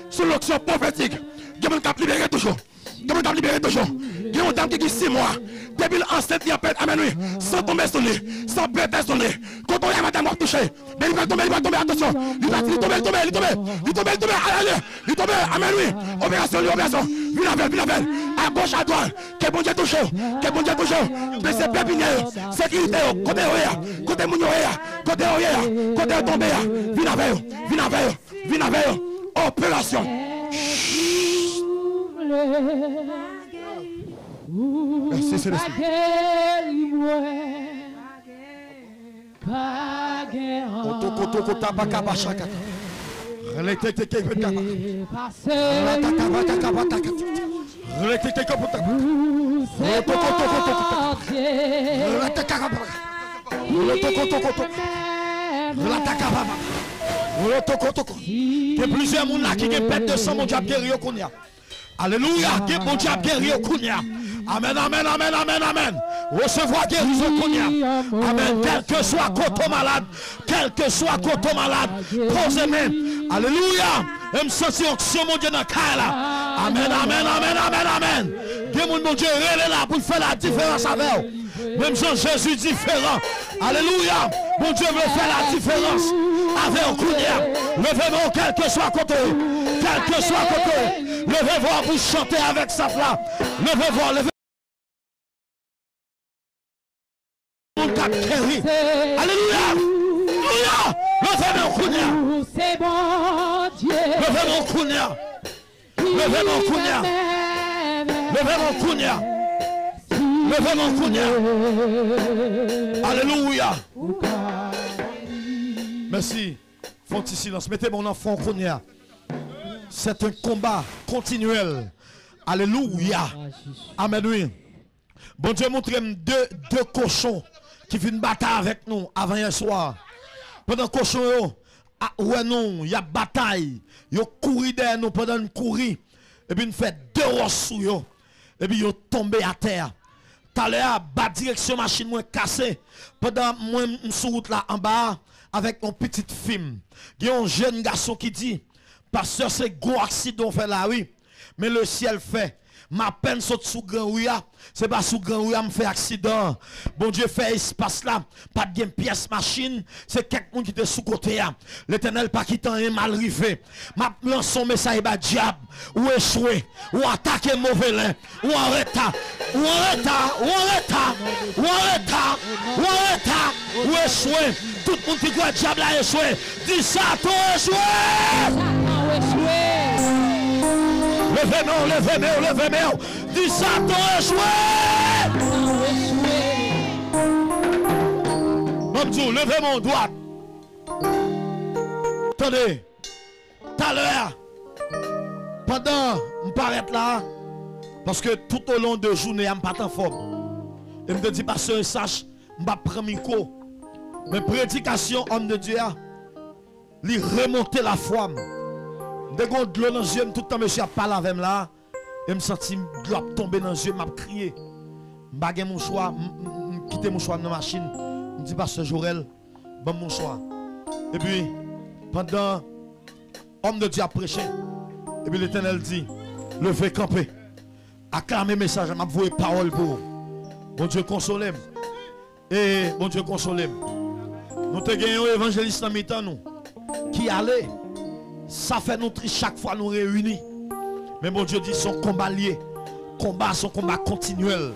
Sou lonksyon pwofetik. Gen moun k ap libere toujou. Gen moun k ap libere toujou. Gen yon dam ki gen sis mwa. Depi l ansent, li ap pèt. Amèn, wi. San tonbe sou li. San pete sou li. Kote w ye, madanm, w ap touche. Men li pral tonbe, li pral tonbe. Atansyon. Li pati, li tonbe, li tonbe, li tonbe. Li tonbe, li tonbe. Alelouya. Li tonbe. Amèn, wi. Operasyon, li operasyon. Vin avè l, vin avè l. Agoch, adwat. Ke Bondye touche w. Ke Bondye touche w. Men se pèpinyen yo. Sekirite yo. Kote yo ye a? Kote moun yo ye a? Kote yo ye a? Kote yo tonbe a? Vin avè yo. Vin avè yo. Vin avè yo. Operasyon. Mèsi, Senyè. Otokotoko tabakabashakata. Releteke pekaba. Ratakabakabakata. Releteke pekaba. Otokotoko. Ratakabakaba. Otokotoko. Ratakababa. Otokotoko. Gen plizyè moun la ki gen pèt de san, Bondye ap geri yo kounye a. Alelouya. Gen Bondye ap geri yo kounye a. Amèn, amèn, amèn, amèn, amèn. Resevwa gerizon kounye a. Amèn. Kèlkeswa kote w malad, kèlkeswa kote w malad, poze men. Alelouya. E m santi onksyon Bondye nan kay la. Amèn, amèn, amèn, amèn, amèn. Gen moun Bondye rele la pou l fè ladiferans avè w. Menm jan Jezi diferan. Alelouya. Bondye vle fè ladiferans avè w kounye a. Leve men w kèlkeswa kote w ye. Kèlkeswa kote w ye. Leve vwa w pou chante avèk staff la. Leve vwa w, leve moun k ap geri. Alelouya. Alelouya. Leve men w kounye a. Leve men w kounye a. Leve men w kounye a. Leve men w kounye a. Leve men w kounye a. Alelouya. Mèsi. Fè yon ti silans. Mete men w nan fwon w kounye a. C'est un combat continuel. Alelouya. Amèn, wi. Bondye montre m de, de kochon ki vin batay avèk nou avan yè swa. Pandan kochon yo, a, wè nou, y ap batay. Yo kouri dèyè nou pandan n kouri. Epi n fè de wòch sou yo. Epi yo tonbe atè a. Talè a, ba direksyon machin mwen kase. Pandan mwen m sou wout la anba a, avèk yon pitit fi m. Gen yon jèn gason ki di, "Pastè, se gwo aksidan w fè la wi. Men lesyèl fè. M apèn sot sou gran ri a. Se pa sou gran ri a m fè aksidan an. Bondye fè espas la. Pa t gen pyès machin. Se kèk moun ki te sou kote a. Letènèl pa kite anyen mal rive." M ap lanse yon mesaj ba dyab. Ou echwe. Ou atake move len. Ou an reta. Ou an reta. Ou an reta. Ou an reta. Ou an reta. Ou echwe. Tout moun ki kwè dyab la echwe, di, "Satan echwe!" Satan echwe! Leve men w, leve men w, leve men w. Di, "Satan echwe!" Satan echwe! Ban m di w, leve men w dwat. Tande. Talè a, pandan m parèt la a, paske tout olon de jounen an m pa t anfòm. E m te di pastè Esach, m p ap pran mikwo. Men predikasyon òm de Dye a, li remonte lafwa m. M te gen yon dlo nan zye m tout tan mesye ap pale avè m la a. E m santi dlo ap tonbe nan zye m, m ap kriye. M pa gen mouchwa, m, m, m kite mouchwa m nan machin. M di pastè Jorèl, "Ban m mouchwa." Epi, pandan òm de Dye ap preche, epi Letènèl di, "Leve kanpe. Aklame mesaj la, m ap voye pawòl pou ou." Bondye konsole m. E Bondye konsole m. Nou te gen yon evanjelis nan mitan nou ki ale. Sa fè nou tris chak fwa nou reyini. Men Bondye di se yon konba l ye. Konba a se yon konba kontinyèl.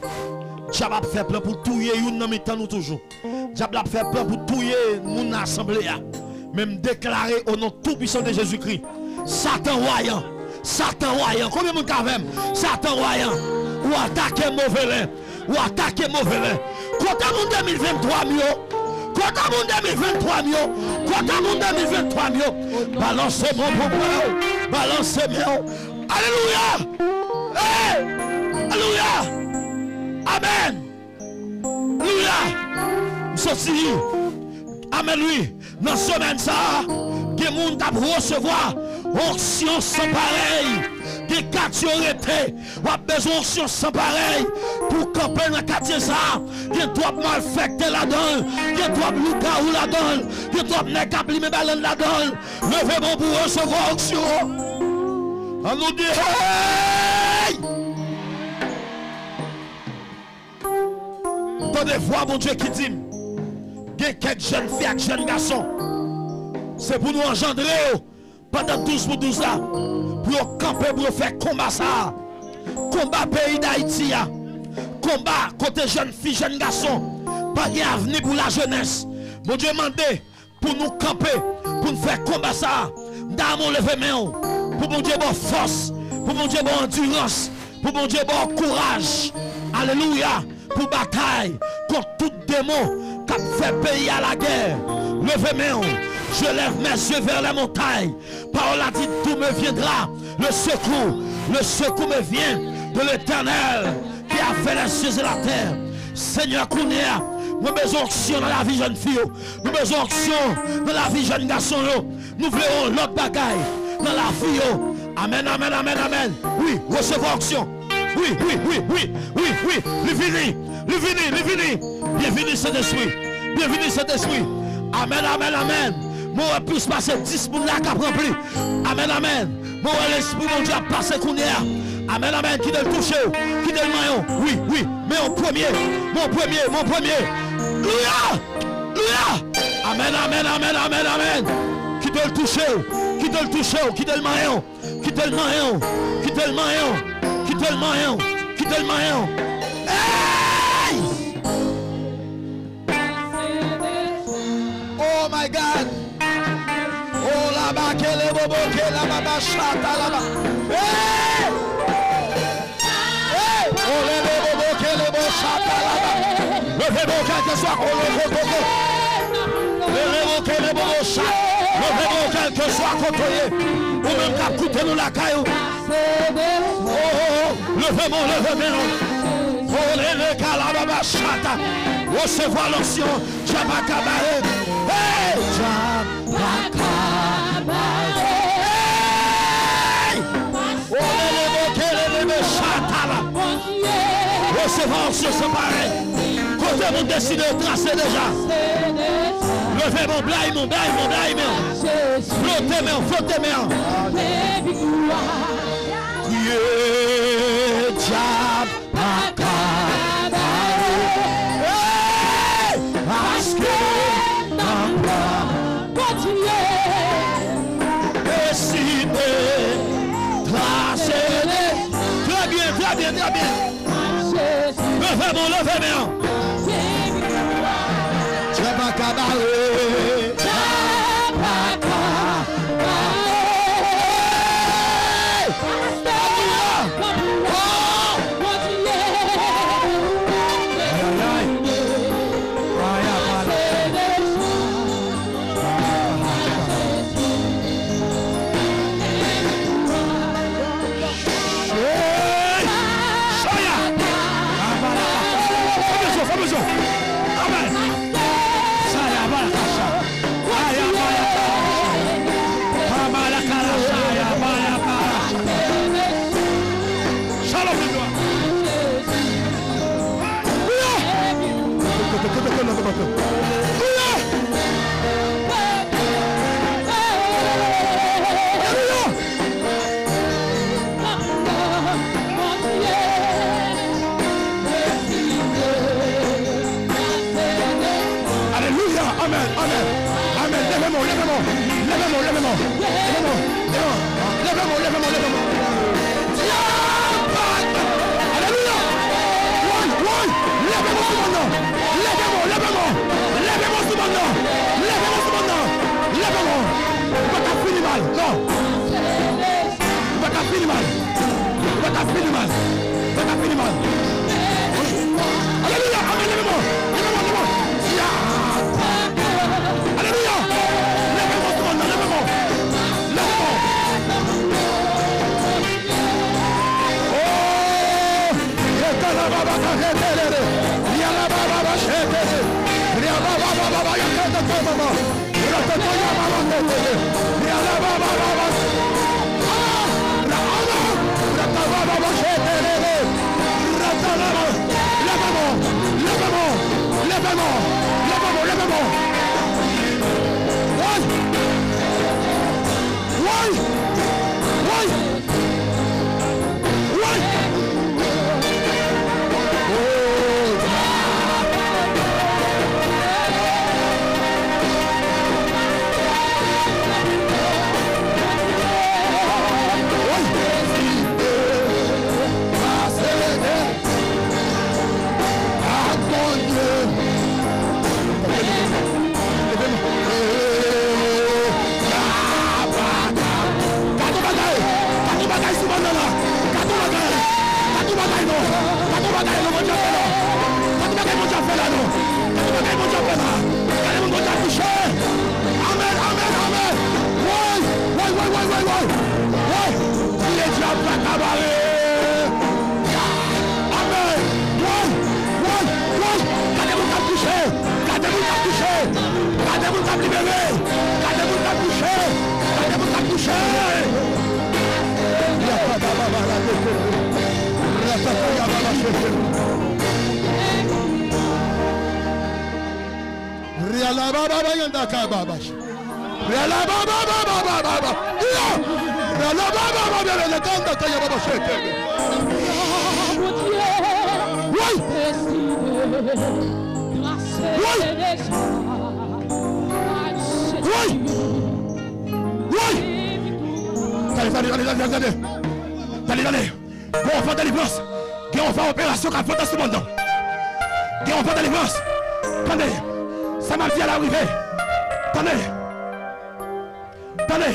Dyab ap fè plan pou touye youn nan mitan nou toujou. Dyab la ap fè plan pou touye moun nan asanble a. Men m deklare o non tou pwisan de Jezikri, Satan wayan, Satan wayan, konbyen moun k avè m? Satan wayan, ou atake move len, ou atake move len. Kote moun de mil venntwa m yo? Kote moun de mil venntwa m yo? Kote moun de mil venntwa m yo? Balanse men w pou mwen, balanse men w. Alelouya! Hey! Alelouya! Amèn! Alelouya! M santi, amèn wi, nan semèn sa a, gen moun k ap resevwa onksyon san parèy. Gen katye w rete, w ap bezwen onksyon san parèy pou w kanpe nan katye sa a. Gen twòp malfektè ladan l, gen twòp lougawou ladan l, gen twòp nèg k ap limen balann ladan l. Leve men w pou w resevwa onksyon an. Ann nou di, hey! M tande vwa Bondye ki di m, gen kèk jèn fi ak jèn gason, se pou nou anjandre yo pandan douz pou douz la, pou yo kanpe, pou yo fè konba sa a. Konba peyi Dayiti a. Konba kote jèn fi, jèn gason pa gen avni pou lajenès. Bondye mande pou nou kanpe, pou n fè konba sa a. M ta renmen w leve men w, pou Bondye ba w fòs, pou Bondye ba w andirans, pou Bondye ba w kouraj. Alelouya! Pou batay kont tout demon k ap fè peyi a lagè. Leve men w. Je lève mes yeux vers les montagnes. Pawòl la di, d'où me viendra le secours? Le secours me vient de l'Éternel qui a fait les cieux et la terre. Senyè, kounye a, mwen bezwen onksyon nan lavi jèn fi yo. Nou bezwen onksyon nan lavi jèn gason yo. Nou vle yon lòt bagay nan lavi yo. Amèn, amèn, amèn, amèn. Wi, resevwa onksyon. Wi, wi, wi, wi, wi, wi. Li vini, li vini, li vini. Byenvini, Sentespri. Byenvini, Sentespri. Amèn, amèn, amèn. Mwen wè plis pase dis moun la k ap ranpli. Amèn, amèn. Mwen wè Lespri Bondye ap pase kounye a. Amèn, amèn. Kite l touche w. Kite l manyen w. Wi, wi. Men yon premye. Men yon premye. Men yon premye. Louya! Louya! Amèn, amèn, amèn, amèn, amèn. Kite l touche w. Kite l touche w. Kite l manyen w. Kite l manyen w. Kite l manyen w. Kite l manyen w. Kite l manyen w. Hey! Oh my God! Oh la ba kele bobo ke la ba ba shata la ba. Hey! Hey! Oh le le bobo kele bo shata la ba. Leve men w kèlkeswa kote w ye. Leve men w kèlkeswa kote w ye. Ou menm k ap koute nou lakay ou. Oh, oh, oh. Leve men w, leve men w. Oh, lele kalababa chata. Resevwa lonksyon. Djabakabare. Hey! Djabaka. Fòs yo sanpare. Kote moun deside yo trase deja. Leve men w, bay men w, bay men w, bay men w. Fwote men w, fwote men w. Kriye dyab pa ka bare. Hey! Paske nan Bondye deside trase. Trè byen, trè byen, trè byen. Leve men w, leve men w. Dyab pa ka bare. Dyab pa ka bare. Hey! Alelouya! Oh! Ay, ay, ay. Ay, ay, ay. Hey! Shaya! Fòme zo, fòme zo. Amen. Shaya, amen. Shaya, amen. Amen. Shaya, amen. Shalom, victoire. Aleluya! Aleluya! Aleluya! Amèn! Amèn! Amèn! Leve men w! Leve men w! Leve men w! Leve men w! Leve men w! Leve men w! Leve men w! Leve men w! Aleluya! Woy! Woy! Leve men w sou mòn nan! Leve men w! Leve men w! Leve men w sou mòn nan! Leve men w sou mòn nan! Leve men w! Ou pa ka fini mal! Non! Ou pa ka fini mal. Ou pa ka fini mal. Ou pa ka fini mal. Aleluya. Amen. Leve men w. Leve men w. Leve men w. Ya. Aleluya. Leve men w, leve men w. Leve men w. Oh. Yeta la baba ka hetelele. Ya la baba ba shetele. Ya baba baba ya kata baba. Leve men w, leve men w, leve men w, leve men w, leve men w. Woy! Woy! Woy! Woy! Gade yon bagay! Gade yon bagay sou mòn nan la! Gade yon bagay! Gade yon bagay non! Gade yon bagay non, Bondye ap fè la! Gade yon bagay Bondye ap fè la non! Gade yon bagay Bondye ap fè la! Gade moun Bondye ap touche! Amèn, amèn, amèn! Woy! Woy, woy, woy, woy, woy! Woy! Kriye dyab pa ka bare! Amèn! Woy! Woy! Woy! Gade moun k ap touche! Gade moun k ap touche! Gade moun k ap libere! Gade moun k ap touche! Gade moun k ap touche! Yakadababa la dekere. Ratakayababa shekere. Rialababa yandakababa. Rialababa. Iya. Rialababa. Rialababa. Kanda kayababa shekere. Woy! Woy! Woy! Woy! Tande, tande, tande, tande, tande. Tande, tande. Gen yon van delivrans. Gen yon van operasyon k ap fèt an se moman. Gen yon van delivrans. Tande. Sa m ap di a la rive. Tande. Tande.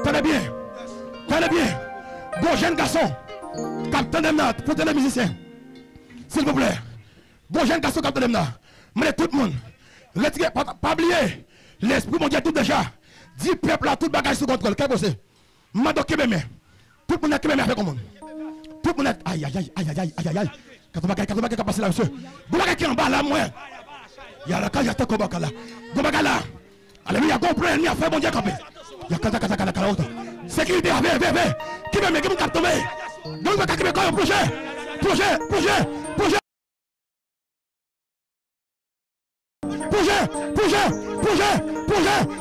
Tande byen. Tande byen. Gon jèn gason k ap tande m nan, pou tande mizisyen. Silvouplè. Gon jèn gason k ap tande m nan. Mande tout moun. Retire, pa, pa bliye. Lespri Bondye di deja. Di pèp la tout bagay sou kontwòl. Kè poze. M mande w kenbe men. Tout moun nan kenbe men avèk yon moun. Tout moun nan, ayayay, ayayay, ayayay. Gade yon bagay, gade yon bagay k ap pase la, mesye. Gon bagay ki anba la, mwen. Yalaka, yata, kobaka la. Gon bagay la. Alelouya, gon plan ènmi ap fè, Bondye kanpe. Yakata, kata, kala, kala, wota. Sekirite, veye, veye, veye. Kenbe men, gen moun k ap tonbe. Gen moun k ap kenbe kò yo, plonje. Plonje, plonje, plonje.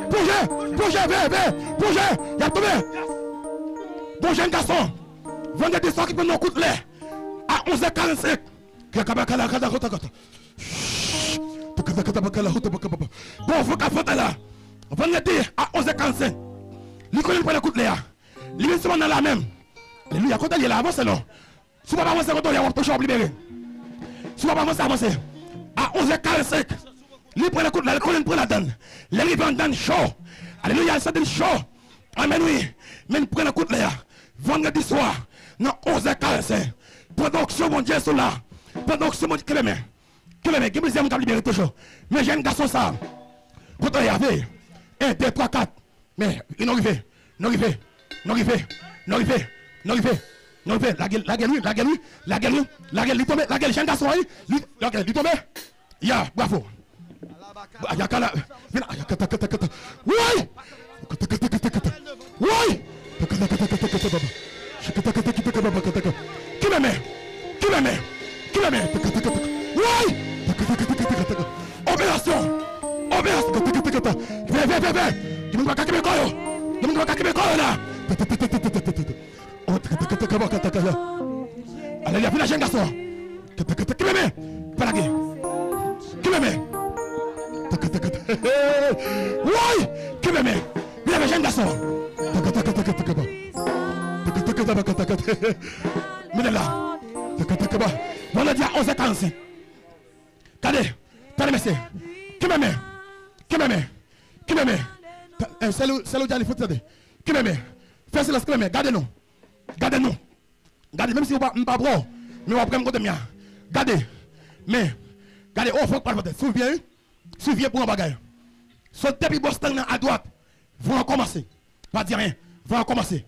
Plonje, plonje, veye, veye, plonje. Y ap tonbe. Bon, jèn gason, vandredi swa ki pran yon kout lè a onz è karannsenk. Bon, fò k ap fè la. Vandredi a onz è karannsenk. Li konnen l pran kout lè a. Li vin sou mòn nan la menm. Alelouya, kote l ye la, avanse non. Si w pa avanse kote w ye a, w ap touche, w ap libere. Si w pa avanse, avanse. A onz è karannsenk, li pran nan kout lè, li konnen l pran ladann. Lè li rive anndan, cho. Alelouya, l santi l cho. Amèn, wi. Men l pran nan kout lè a. Vandredi swa, nan onz è karannsenk. Pandan onksyon Bondye sou la. Pandan onksyon Bondye, kenbe men. Kenbe men, gen plizyè moun k ap libere toujou. Men jèn gason sa a. Kote w ye a, veye. En, de, twa, kat. Men, nou rive. Nou rive. Nou rive. Nou rive. Nou rive. Nou rive. Lage l, lage l, wi, lage l, wi. Lage l, wi. Lage l, li tonbe, lage l, jèn gason an, wi. Li, lage l, li tonbe. Ya, bravo. Ayakala, vin, ayakata, kata, kata. Woy! Kata, kata, kata, kata. Woy! Kata, kata, kata, kata, baba. Shakata, kata, kata, kata, baba, kata, kata. Kenbe men. Kenbe men. Kenbe men. Kata, kata, kata. Woy! Kata, kata, kata, kata, kata. Operasyon. Operasyon. Kata, kata, kata. Veye, veye, veye, veye. Gen moun ki pa ka kenbe kò yo. Gen moun ki pa ka kenbe kò yo la. Kata, kata, kata, kata, kata. Oh, teke, teke, teke, baka, teke, ya. Alelouya, vin la, jèn gason. Teke, teke, kenbe men. Pa lage. Kenbe men. Teke, teke, teke. Woy! Kenbe men. Vin avè jèn gason. Teke, teke, teke, teke, ba. Teke, teke, teke, baka, teke, teke. Mennen l la. Teke, teke, ba. Vandredi a onz è karannsenk. Gade. Tande, mesye. Kenbe men. Kenbe men. Kenbe men. Ta-, eh, sèl ou, sèl ou, Djani, fout tande. Kenbe men. Fè silans, kenbe men. Gade non. Gade non. Gade, menm si w pa, m pa pran w, men w ap wè m kote m ye a. Gade. Men, gade, o, fòk pral pote. Si w vye, wi. Si w vye pou yon bagay. Sot depi bò stang nan adwat. Van an kòmanse. Pa di anyen. Van an kòmanse.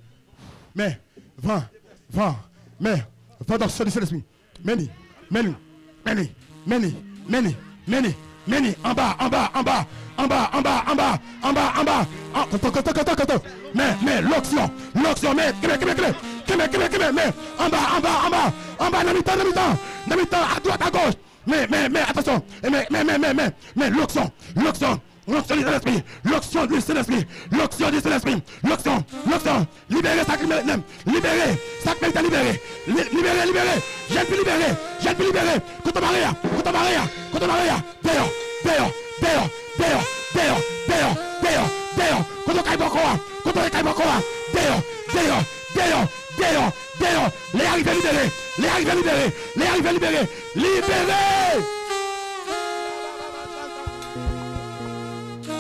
Men, van, van, men, van dan sodi Sentespri. Meni, meni, meni, meni, meni, meni, meni, anba, anba, anba, anba, anba, anba, anba, anba, an-, koto, koto, koto, koto. Men, men, loksyon, loksyon, men, kenbe, kenbe, kenbe, kenbe, kenbe, kenbe, men, anba, anba, anba, anba, nan mitan, nan mitan, nan mitan, adwat, agoch. Men, men, men, atansyon, men, men, men, men, men, men, loksyon, loksyon. L'onction du Saint-Esprit. L'onction du Saint-Esprit. L'onction du Saint-Esprit. L'onction. L'onction. Libere sa ki merite li. Libere sa ki merite libere. Li-, libere, libere. Jèn fi libere. Jèn fi libere. Kote mare a? Kote mare a? Kote mare a? Deyò. Deyò. Kote kay bòkò a? Kote kay bòkò a? Deyò. Deyò. Deyò. Deyò. Deyò. Lè a rive libere. Lè a rive libere. Lè a rive libere. Libere.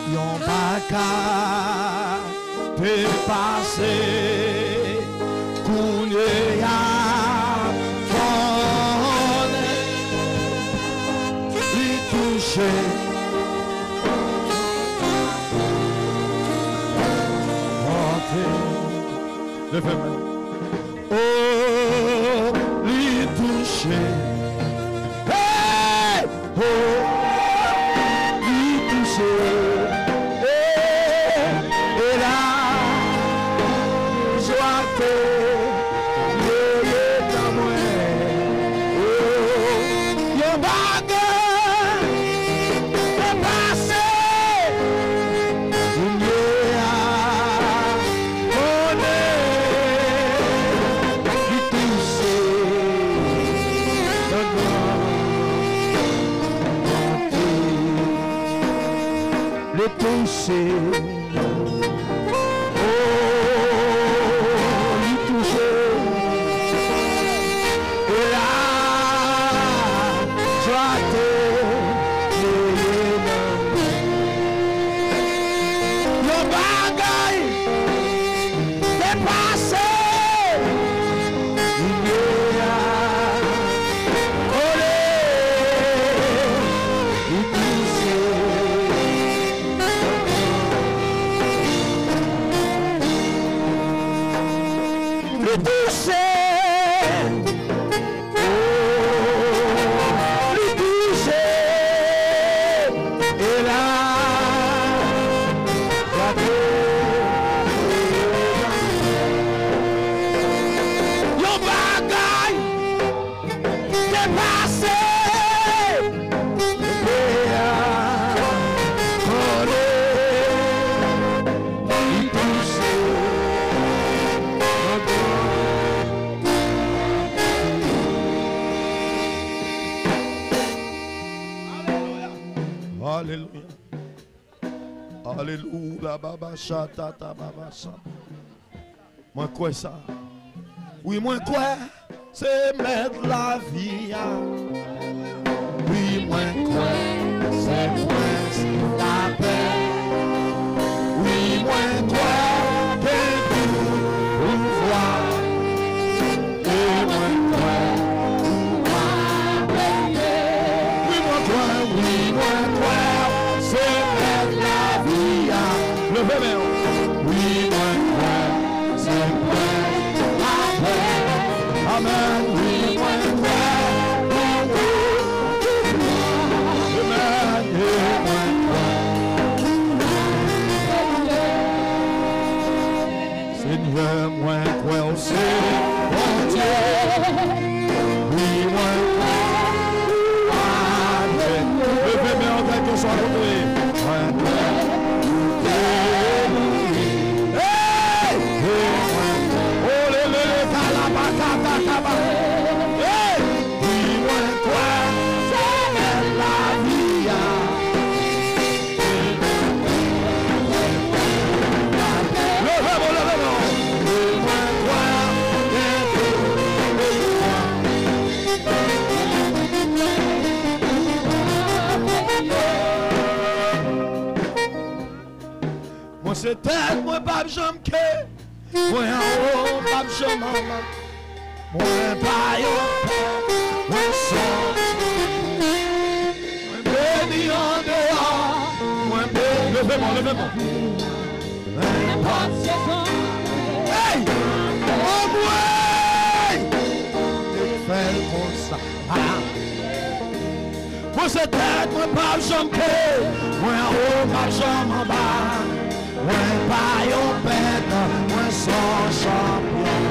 Yon bagay te pase, kounye a konnen li touche. Monte. Leve men. Oh, li touche. Hey! Oh, li touche. Hey! E la, jwa te veye nan mwen. Oh, yon bagay te pase. Kounye a, konnen li touche nan gran monte. Li touche. Oh, li touche. E la, jwa te veye nan mwen. Yon bagay te pase. Limyè a kole, li touche. Li touche. Oh, li touche. E la, gade. Yon bagay te pase. Limyè a kole. Alelouya, baba shatata, baba sha. Mwen kwè sa. Wi, mwen kwè se mèt lavi a. Wi, mwen kwè se prens lapè. Wi, mwen kwè ke tout pouvwa. E mwen kwè ou ap benyen. Wi, mwen kwè, wi, mwen kwè se mèt lavi a. Leve men w. Wi, mwen kwè se mèt lapè. Amèn. Wi, mwen kwè ou ap benyen. Amèn. E mwen kwè. Senyè, mwen kwè w se Bondye. Wi, mwen kwè ou avèk mwen. Leve men w avèk yon swa kote. Mwen kwè ou te mouri. Hey! E mwen kwè. Olelele, kalabakata, kaba. Hey! Wi, mwen kwè se lavi a. Leve men w, leve men w. Mwen se tèt, mwen p ap janm ke. Mwen anwo, m p ap janm anba. Mwen pa yon pè, mwen se yon. Mwen beni andeyò, mwen beni. Leve men w, leve men w. Nenpòt se kon. Hey! Anmwey! Te fè l konsa. Ah! Mwen se tèt, mwen p ap janm ke. Mwen anwo, m p ap janm anba. Mwen pa yon pèdan, mwen se yon chanpyon.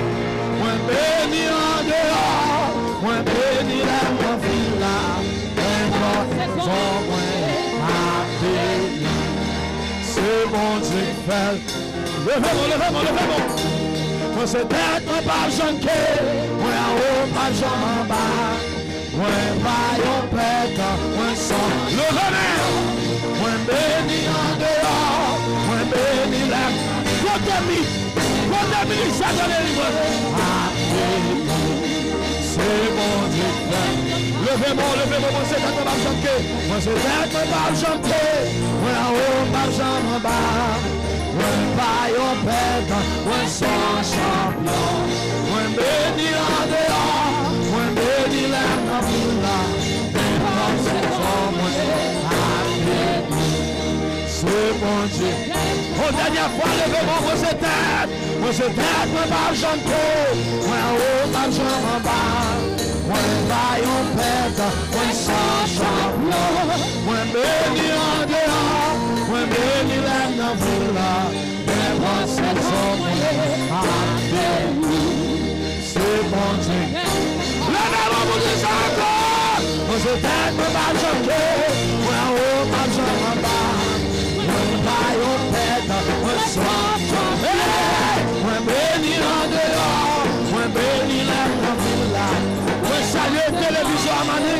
Mwen beni andeyò, mwen beni lè m nan vil la. Nenpòt zòn mwen ap beni. Se Bondye k fè l. Leve men w, leve men w, leve men w. Mwen se tèt, mwen p ap janm ke. Mwen anwo, m p ap janm anba. Mwen pa yon pèdan, mwen se yon. Leve men w. Mwen beni andeyò, mwen beni lè. Kote mi, kote minis sa, kote li mwen. Ap beni, se Bondye k fè. Leve men w, leve men w, mwen se tèt, mwen p ap janm ke. Mwen se tèt, mwen p ap janm ke. Mwen anwo, m p ap janm anba. Mwen pa yon pèdan, mwen se yon chanpyon. Mwen beni andeyò, mwen beni lè m nan vil la. Nenpòt sezon mwen ap beni. Se Bondye. Yon dènyè fwa, leve men w, mwen se tèt. Mwen se tèt, mwen p ap janm ke. Mwen anwo, m p ap janm anba. Mwen pa yon pèdan, mwen se yon chanpyon. Mwen beni andeyò, mwen beni lè m nan vil la. Nenpòt sezon mwen ap beni. Se Bondye. Leve men w pou di sa ankò. Mwen se tèt, mwen p ap janm ke. Mwen anwo, m p ap janm anba. Mwen pa yon pèdan, mwen se yon chanpyon. Hey! Mwen beni andeyò, mwen beni lè m nan vil la. Mwen salye televizyon Amani.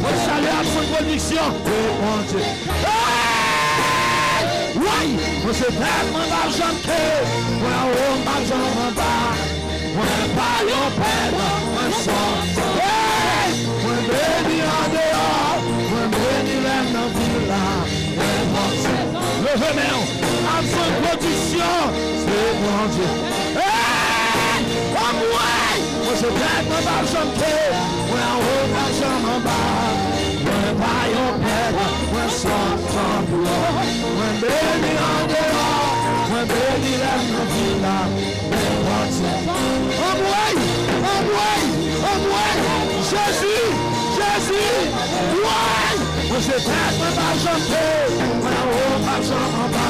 Mwen salye Aksyon Pwodiksyon. E Bondye. Hey! Woy! Mwen se tèt, mwen p ap janm ke. Mwen anwo, m p ap janm anba. Mwen pa yon pèdan, mwen se yon. Hey! Mwen beni andeyò, mwen beni lè m nan vil la. Leve men w. Aksyon Pwodiksyon. Se Bondye. Hey! Anmwey! Mwen se tèt, mwen p ap janm ke. Mwen anwo, m p ap janm anba. Mwen pa yon pèdan, mwen se yon chanpyon. Mwen beni andeyò, mwen beni lè m nan vil la. Nenpòt se. Anmwey! Anmwey! Anmwey! Jezi! Jezi! Woy! Mwen se tèt, mwen p ap janm ke. Mwen anwo, m p ap janm anba.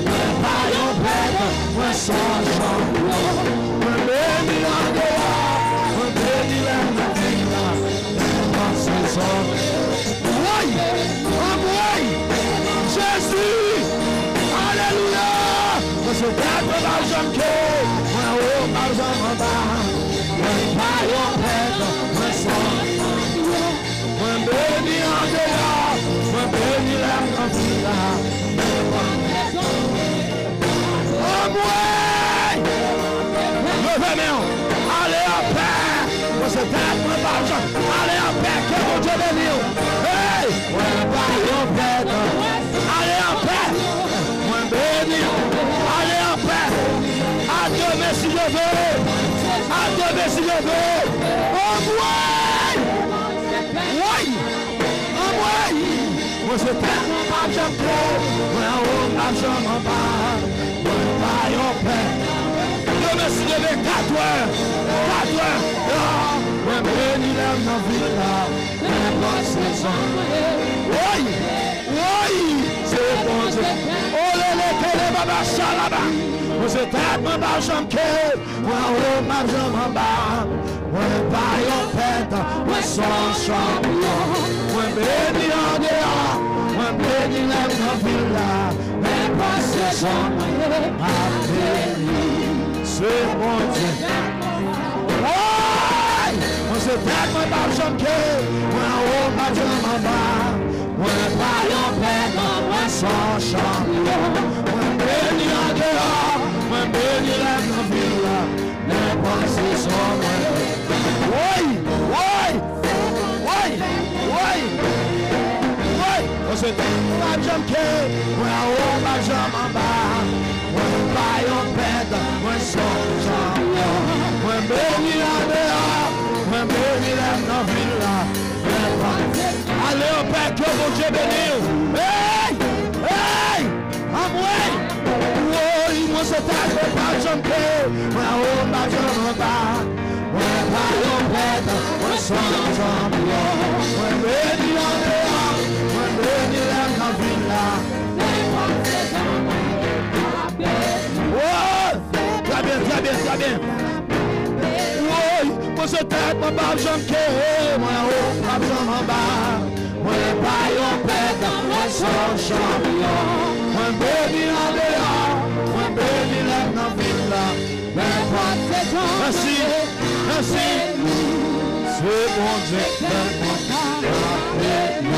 Mwen pa yon pèdan, mwen se yon chanpyon. Mwen beni andeyò, mwen beni lè m nan vil la. Nenpòt sezon. Woy! Anmwey! Jezi! Alelouya! Mwen se tèt, mwen p ap janm ke. Mwen anwo, m p ap janm anba. Mwen pa yon pèdan, mwen se yon. Mwen beni andeyò, mwen beni lè m nan vil la. Leve! Anmwey! Woy! Anmwey! Mwen se tèt mwen p ap janm kenbe, mwen anwo m p ap janm anba, mwen pa yon pè. Yo mèsi leve katwè, katwè, ya. Mwen beni lè m nan vil la, nenpòt sezon. Woy! Woy! Se Bondye. Olele kele baba shalaba. Mwen se tèt mwen p ap janm kenbe, mwen anwo m p ap janm anba. Mwen pa yon pèdan, mwen se yon chanpyon. Mwen beni andeyò, mwen beni lè m nan vil la. Nenpòt sezon mwen ye, m ap beni. Se Bondye. Woy! Mwen se tèt mwen p ap janm kenbe, mwen anwo m p ap janm anba. Mwen pa yon pèdan, mwen se yon chanpyon. Mwen beni andeyò, mwen beni lè m nan vil la. Nenpòt sezon mwen. Woy, woy, woy, woy, woy. Mwen se tèt mwen p ap janm kenbe, mwen anwo m p ap janm anba. Mwen pa yon pèdan, mwen se yon chanpyon. Mwen beni andeyò, mwen beni lè m nan vil la. Nenpòt. Ale anpè, ke Bondye beni w. Hey! Hey! Anmwey! Woy, mwen se tèt mwen p ap janm kenbe, mwen anwo m p ap janm anba. Mwen pa yon pèdan, mwen se yon chanpyon. Mwen beni andeyò, mwen beni lè m nan vil la. Nenpòt sezon mwen ye, m ap beni. Woy! Trè byen, trè byen, trè byen. Woy, mwen se tèt mwen p ap janm kenbe, mwen anwo m p ap janm anba. Mwen pa yon pèdan, mwen se yon chanpyon. Mwen beni andeyò, mwen beni lè m nan vil la. Nenpòt sezon. Mèsi, mèsi. Se Bondye k fè mwen beni.